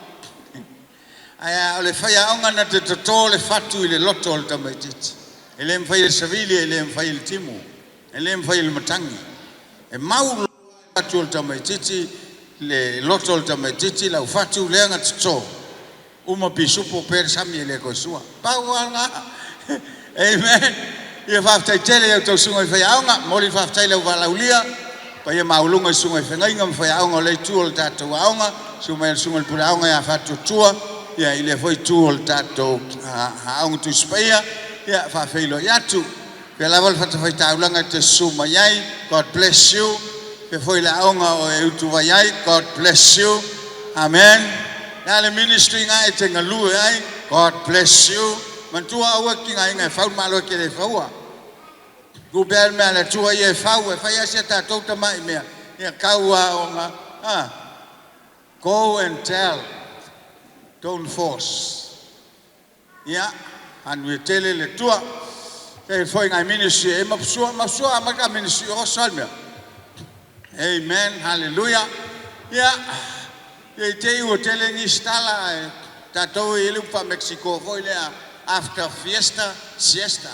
Ae o le faiaoga na te toto le fatu i le loto o le tamaitiiti. E le mafai e le savili, e le mafai e le timu, e le mafai e le matagi. E mau le fatu o le tamaitiiti, le loto o le tamaitiiti, lau fatu lea na toto. Uma pisupo pea le sami e le toe sua. Pau lava lena. Amen. Ia faafetai tele i a outou susuga i faiaoga. Momoli le faafetai i le au valaaulia, paia maualuga i susuga i feagaiga ma faiaoga o lea itu o le tatou aoga, susu mai le susuga i le pule aoga ia Faatuatua, ia i lea foi itu o le tatou aoga Tusi Paia, ia faafeiloai atu. Pea lava le fatafaitaulaga e te susu mai ai. God bless you. Pea foi le aoga o e utuvai ai. God bless you. Amen. Le a le ministry nga e te galue ai. God bless you. Manatua aua e tigaina e fau le Malo e te le faua. Tuu pea le mea a le Atua ia e fau, e fai lava si a tatou tamai mea, ia tau lava ona, ah, go and tell, don't force. Ia, manuia tele le Atua. E foi ngai ministry e mapusua, mapusua amata ministry o so le mea. Amen, hallelujah. Ia, ia i te i ua tele nisi tala ae tatou e i ai le upu faa-Mexico foi lea, after fiesta, siesta.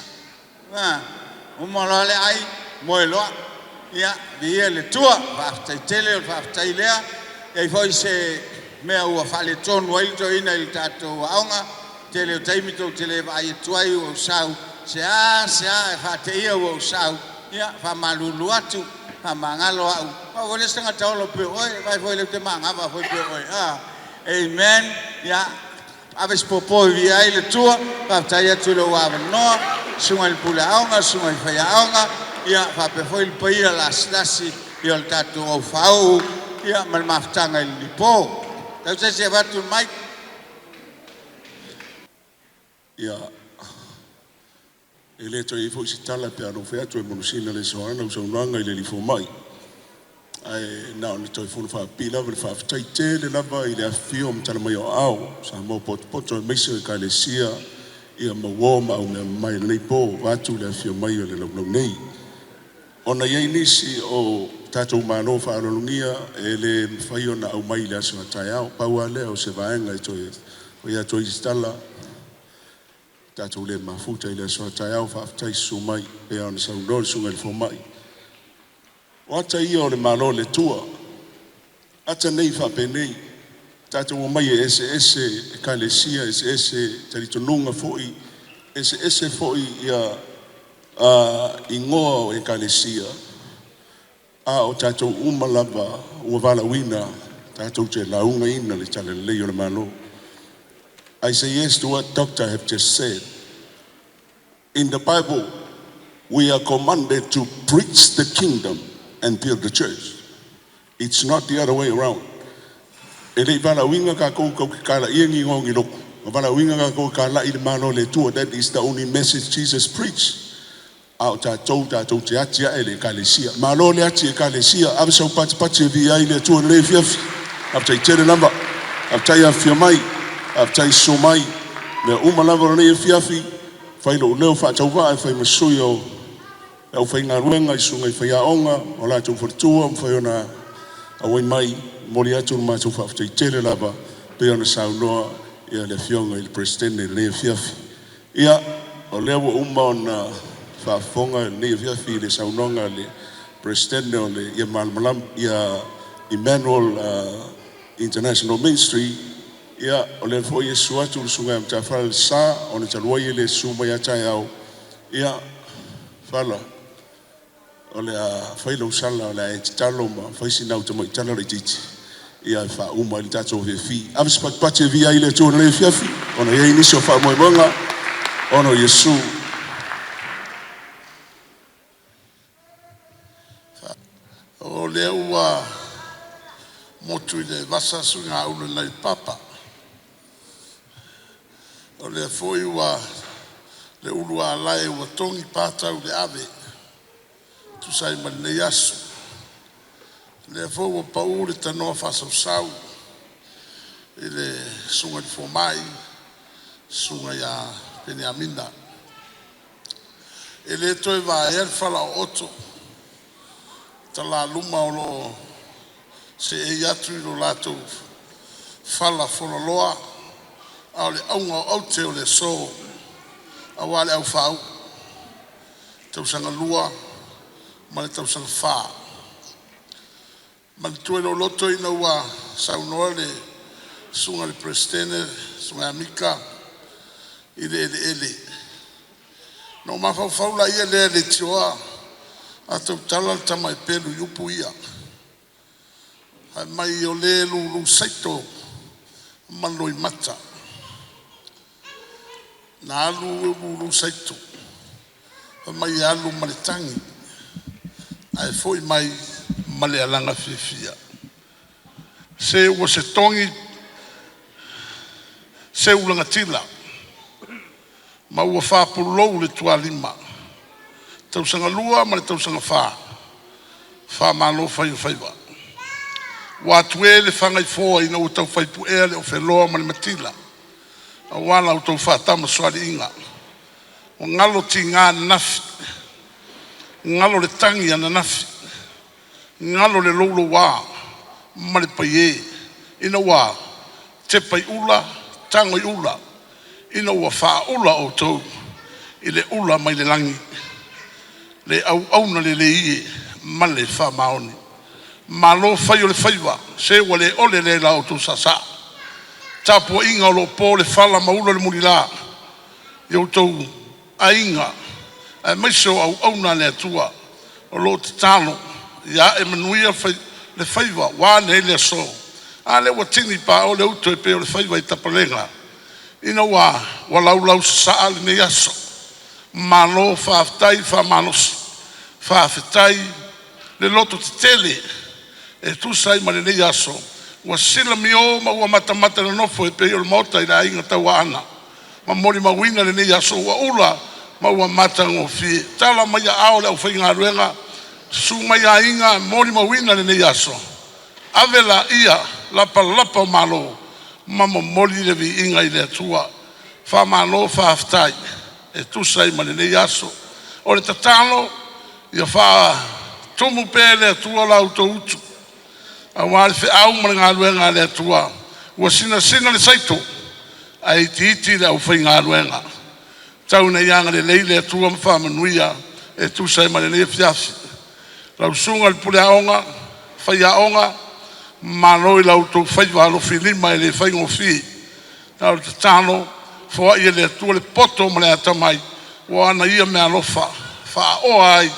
Ah, uma loa le ai, moe loa. Ia, viia le Atua, faafetai tele o le faafetai lea. E i ai foi se mea ua faaletonu ai le toeaina i le tatou aoga, tele o taimi tou te le vaai atu ai ua ou sau, se a se a e faateia ua ou sau, ia faamalulu atu, faamagalo au. Aua foi le isi tagata olo pei o oe, vaai foi lea ou te manava foi pei o oe. Ah, amen. Ia, ave se popo e viia ai le Atua, faafetai atu i lou avanoa, susuga i le pule aoga, susuga i faiaoga, ia faapea foi le paia lasilasi ia o le tatou aufāuu, ia ma le mafutaga i le lipo. Tau se isi e avatu le mic. Ia, e le toe i ai foi se tala pe a ou fai atu e manusina le soana o saunoaga i le alii fomai. Ae na ona toe fono faapipii lava le faafetai tele lava i le afifio ma tala mai o aao Samoa potopoto aemaise o Ekalesia ia ma uo ma aumea mai i lenei po vaeatu le afifio mai o le laulau nei. Ona i ai nisi o tatou malo faaaloalogia e le mafai ona aumai i le aso a taeao. Pau lava lea o se vaega e toe fai atu ai se tala, tatou le mafuta i le aso a taeao, faafetai susu mai pei ona saunoa le susuga i le fomai. O ata ia o le Malo o le Atua, ata nei faapenei, tatou omai e eseese Ekalesia, eseese talitonuga foi, eseese foi ia igoa o Ekalesia, a o tatou uma lava ua valaauina tatou te laugaina le talalelei o le Malo. I say yes to what doctor have just said. In the Bible, we are commanded to preach the kingdom and build the church. It's not the other way around. E le i valaauina tatou tatou te talaia ni igoa o ni lotu, na valaauina tatou e talai le Malo o le Atua. That is the only message Jesus preached. A o tatou tatou te ati ae le ekalesia. Malo le ati ekalesia, ave sau patipati e viia ai le Atua i lenei afiafi. Faafetai tele lava. Faafetai afifio mai, faafetai susu mai. Mea uma lava o lenei afiafi, fai lou leo faatauvaa e fai ma sui o le aufaigaluega i susuga i faiaoga ma o latou faletua ua mafai ona auai mai. E momoli atu le matou faafetai tele lava pei ona saunoa le Afioga i le Peresetene i lenei afiafi. Ia, o lea ua uma ona faafofoga i lenei afiafi i le saunoaga a le Peresetene o le ia Malamalama ia Emmanuel International Ministry. Ia, o lea foi e susu atu le Susuga ia Matafale Lesa ona talu ai e le susu mai a taeao. Ia, Fala, o le a fai lau sala, o le a e tatalo ma fai sina au tamai tala laitiiti e faauma ai le tatou afiafi. Ave se patipati e viia ai le Atua i lenei afiafi ona e i ai nisi o faamoemoega ona o Iesu. O lea ua motu i le vasa suigaula nai le papa. O lea foi ua le ulualae ua togi pā tau le ave e tusa ai ma lenei aso. O lea foi ua pa'u le tanoa faasausau i le Susuga i le Fomai, Susuga ia Peniamina. E le toe vaea le falaooto talaluma o lo o seei atu i lo latou fala folaloa, a o le auga o aute o le aso aua le aufaauu tausaga 2 ma le tausaga 4. Manatua i lou loto ina ua saunoa le Susuga i le Peresetene, le Susuga ia Mika i le eleele. Na ou mafaufau la ia lea leitioa a tautala le tama pepelu i upu ia, fai mai o le lulu saito ma loimata, na alu lulu saito, fai mai e alu ma le tagi ae foi mai ma le alaga fiafia. Se ua se togi seu lagatila ma ua faapulou le tualima, tausaga 2 ma le tausaga 4, faamalo fai o le faiva. Ua atue le fagaifoa ina ua taufai puea le ofeloa ma le matila aua la outou faatamasoaliiga. Ua galo tiga ananafi, galo le tagi ananafi, galo le louloua ma le paie ina ua tepa i ula tago i ula ina ua faaula outou i le ula mai le lagi, le auauna lelei e ma le faamaoni. Malo fai o le faiva, se ua le ole lea i la outou saasaa. Tapuaiga o lo o po le fala ma ula le mulila i outou aiga aemaise o auauna a le Atua o lo o tatalo ia ae manuia le faiva ua ane ai le aso. A lea ua tini i pao le uto e pei o le faiva i Tapalega ina ua laulausasaa lenei aso. Malo faafetai faamalosi, faafetai le lototetele e tusa ai ma lenei aso ua silamio ma ua matamata le nofo e pei o le Maota i le Aiga Tauaana ma molimauina lenei aso ua ula ma ua matagofie. Tala mai aao o le aufaigaluega, susu mai aiga, molimauina lenei aso, ave laia lapalapa o Malo ma momoli le viiga i le Atua. Faamalo faafetai e tusa ai ma lenei aso. O le tatalo ia faatumu pea e le Atua la outou utu aua le feau ma le galuega a le Atua. Ua sinasina le saito ae itiiti le aufaigaluega. Tau ina ia agalelei le Atua ma faamanuia e tusa ai ma lenei afiafi. Lau Susuga i le Pule Aoga, faiaoga, malo i la outou faiva alofilima e le faigofie. A o le tatalo, foai e le Atua le poto ma le atamai aua a ana ia meaalofa faaoa ai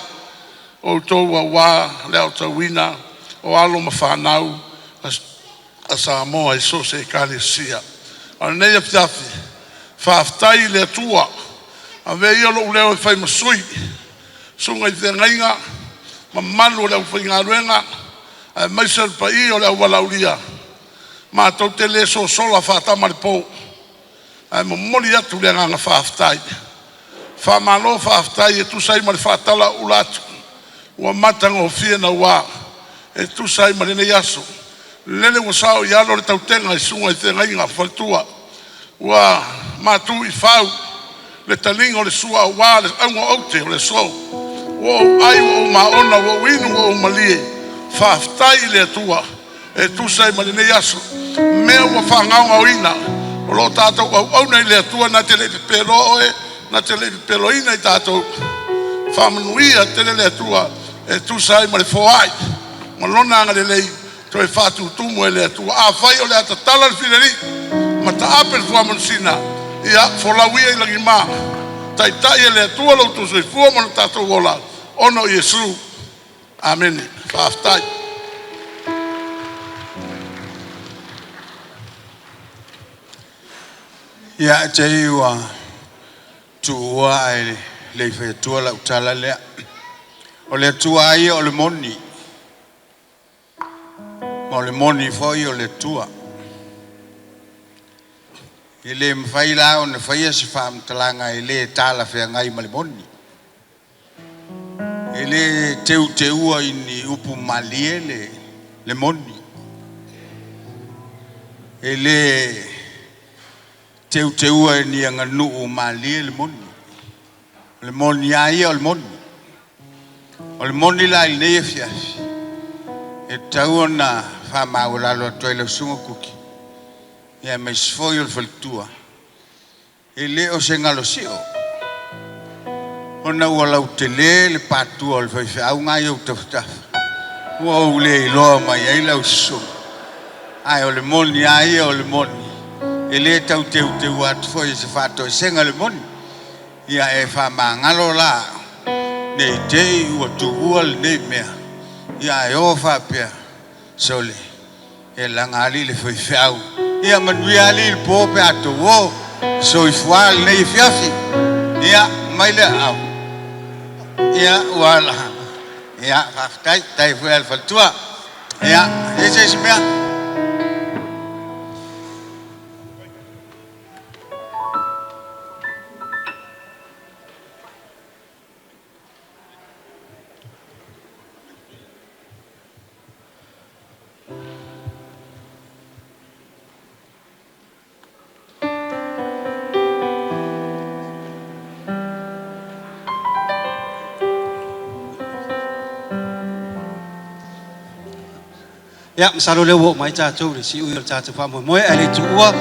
outou aua le aotauina o alo ma fanau a Samoa i so o se Ekalesia. A o lenei afiafi, faafetai i le Atua. Avea ia lou leo e fai ma sui, susuga i feagaiga, mamalu o le aufaigaluega aemaise le paia o le auvalaaulia. Matou te le sosola faatama i le po, ae momoli atu le agaga faafetai. Faamalo faafetai e tusa ai ma le faatalauula atu ua matagofie naua e tusa ai ma lenei aso. Lele ua saoialo le tautega i susuga i feagaiga ma faletua, ua matu i fau le taliga o le sua aua le auga o aute o le aso. Ua ou ai ua ou maona ua ou inu ua ou malie, faafetai i le Atua e tusa ai ma lenei aso, mea ua faagaogoina. O lo o tatou auauna i le Atua na te le i pepeloa oe, na te le i pepeloaina i tatou, faamanuia tele le Atua e tusa ai ma le foai ma Lona agalelei toe faatutumu e le Atua. Afai o le a tatala le filialii ma taape le fuamanusina, ia folau ia i lagima, taitai e le Atua lo outou soifua ma lo tatou ola, ona o Iesu. Amene. Faafetai. Ia, te i ua tuua ae le i fai atua lau tala lea. O le Atua lava ia o le moni, ma o le moni foi o le Atua. E le mafai la ona faia se faamatalaga e le talafeagai ma le moni. E le teuteua i ni upu malie le moni. E le teuteua e ni aganuu malie le moni. O le moni lava ia o le moni. O le moni la i lenei afiafi, e tatau ona faamaualalo atu ai i lau Susuga Kuki, aemaise foi o le faletua, e le o se galosio, ona ua lautele le patua o le faifeau lena e i ou tafatafa, ua ou le iloa mai ai lau susuga. Ae o le moni lava ia o le moni, e le tau teuteua atu foi o se faatoesega le moni. Ia e faamagalo la, ne i te i ua tuua lenei mea, ae o faapea, sole, e laga alii le faifeau. Ia manuia alii le po pe a outou o. Soifua lenei afiafi. Ia, mai le aao. Ia, ua ala. Ia, faafetai. Faafetai foi i le faletua. Ia, i ai se isi mea? Ia, masalo o lea ua oo mai tatou i le siui o le tatou faamoemoe, ae le i tuua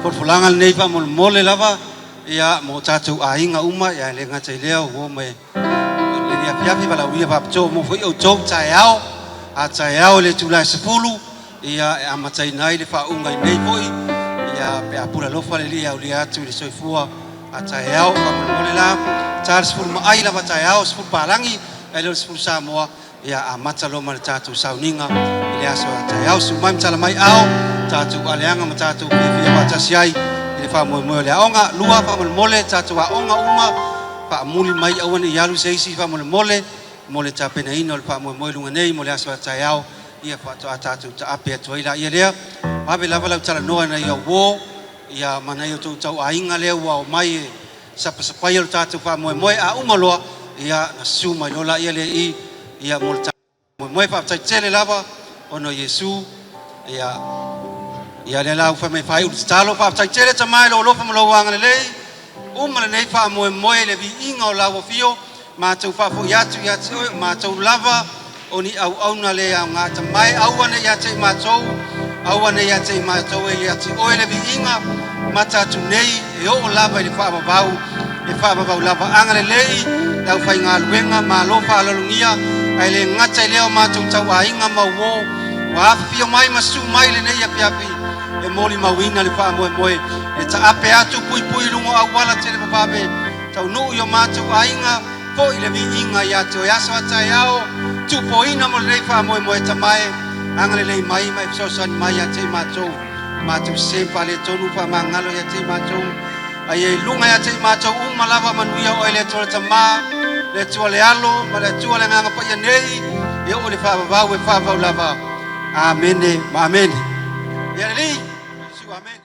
folafolaga lenei faamolemole lava ia mo tatou aiga uma, ia e le gata i lea ua oo mai lenei afiafi valaaulia faapitoa mo foi outou taeao. A taeao i le itula e 10 ia e amataina ai le faauuga i nei foi ia pe a pule alofa le Alii e aulia atu i le soifua a taeao. Faamolemole la, ta le 10 ma ai lava taeao, 10 palagi ae le o le 10 Samoa, ia amata loa ma le tatou sauniga i le aso a taeao. Susu mai ma tala mai ao, tatou aleaga ma tatou fiafia faatasi ai i le faamoemoe o le aoga. Lua, faamolemole tatou aoga uma, faamuli mai aua ne i alu se isi faamolemole mo le tapenaina o le faamoemoe i luga nei mo le aso a taeao, ia faatoa tatou taape atu ai laia lea. Vave lava lau talanoa i nai au uo, ia ma nai o outou tauaiga lea ua omai e sapasapaia lo tatou faamoemoe. A uma loa, ia na susu mai loa laia lea i ia mo le faamoemoe. Faafetai tele lava ona o Iesu. Ia, ia lea la ua fai mai faaiu le tatalo. Faafetai tele Tama i lou alofa ma lou agalelei. Uma lenei faamoemoe i le viiga o lau afio, matou faafoi atu ia te oe o matou lava o ni auauna le aoga tamae. Aua ne i ia te i matou, aua ne i ia te i matou e ia te oe le viiga mata atu nei e oo lava i le faavavau, e faavavau lava. Agalelei le aufaigaluega, malo faaaloalogia, ae le gata i lea o matou tauaiga ma uo ua afifio mai ma susu mai lenei afiafi e molimauina le faamoemoe e taape atu puipui i luga o auala televavave taunuu i o matou aiga foi le viiga ia te oe aso a taeao tupoina mo lenei faamoemoe tamae agalelei mai ma e fesoasoani mai ia te i matou matou se faaletonu faamagalo ia te i matou ai e luga ia te i matou uma lava manuia oe le Atua le Tama le Atua le Alo ma le Atua le Agaga Paia nei e oo i le faavavau e faavavau lava. Amene ma amene. Ia lelei. Siu amen.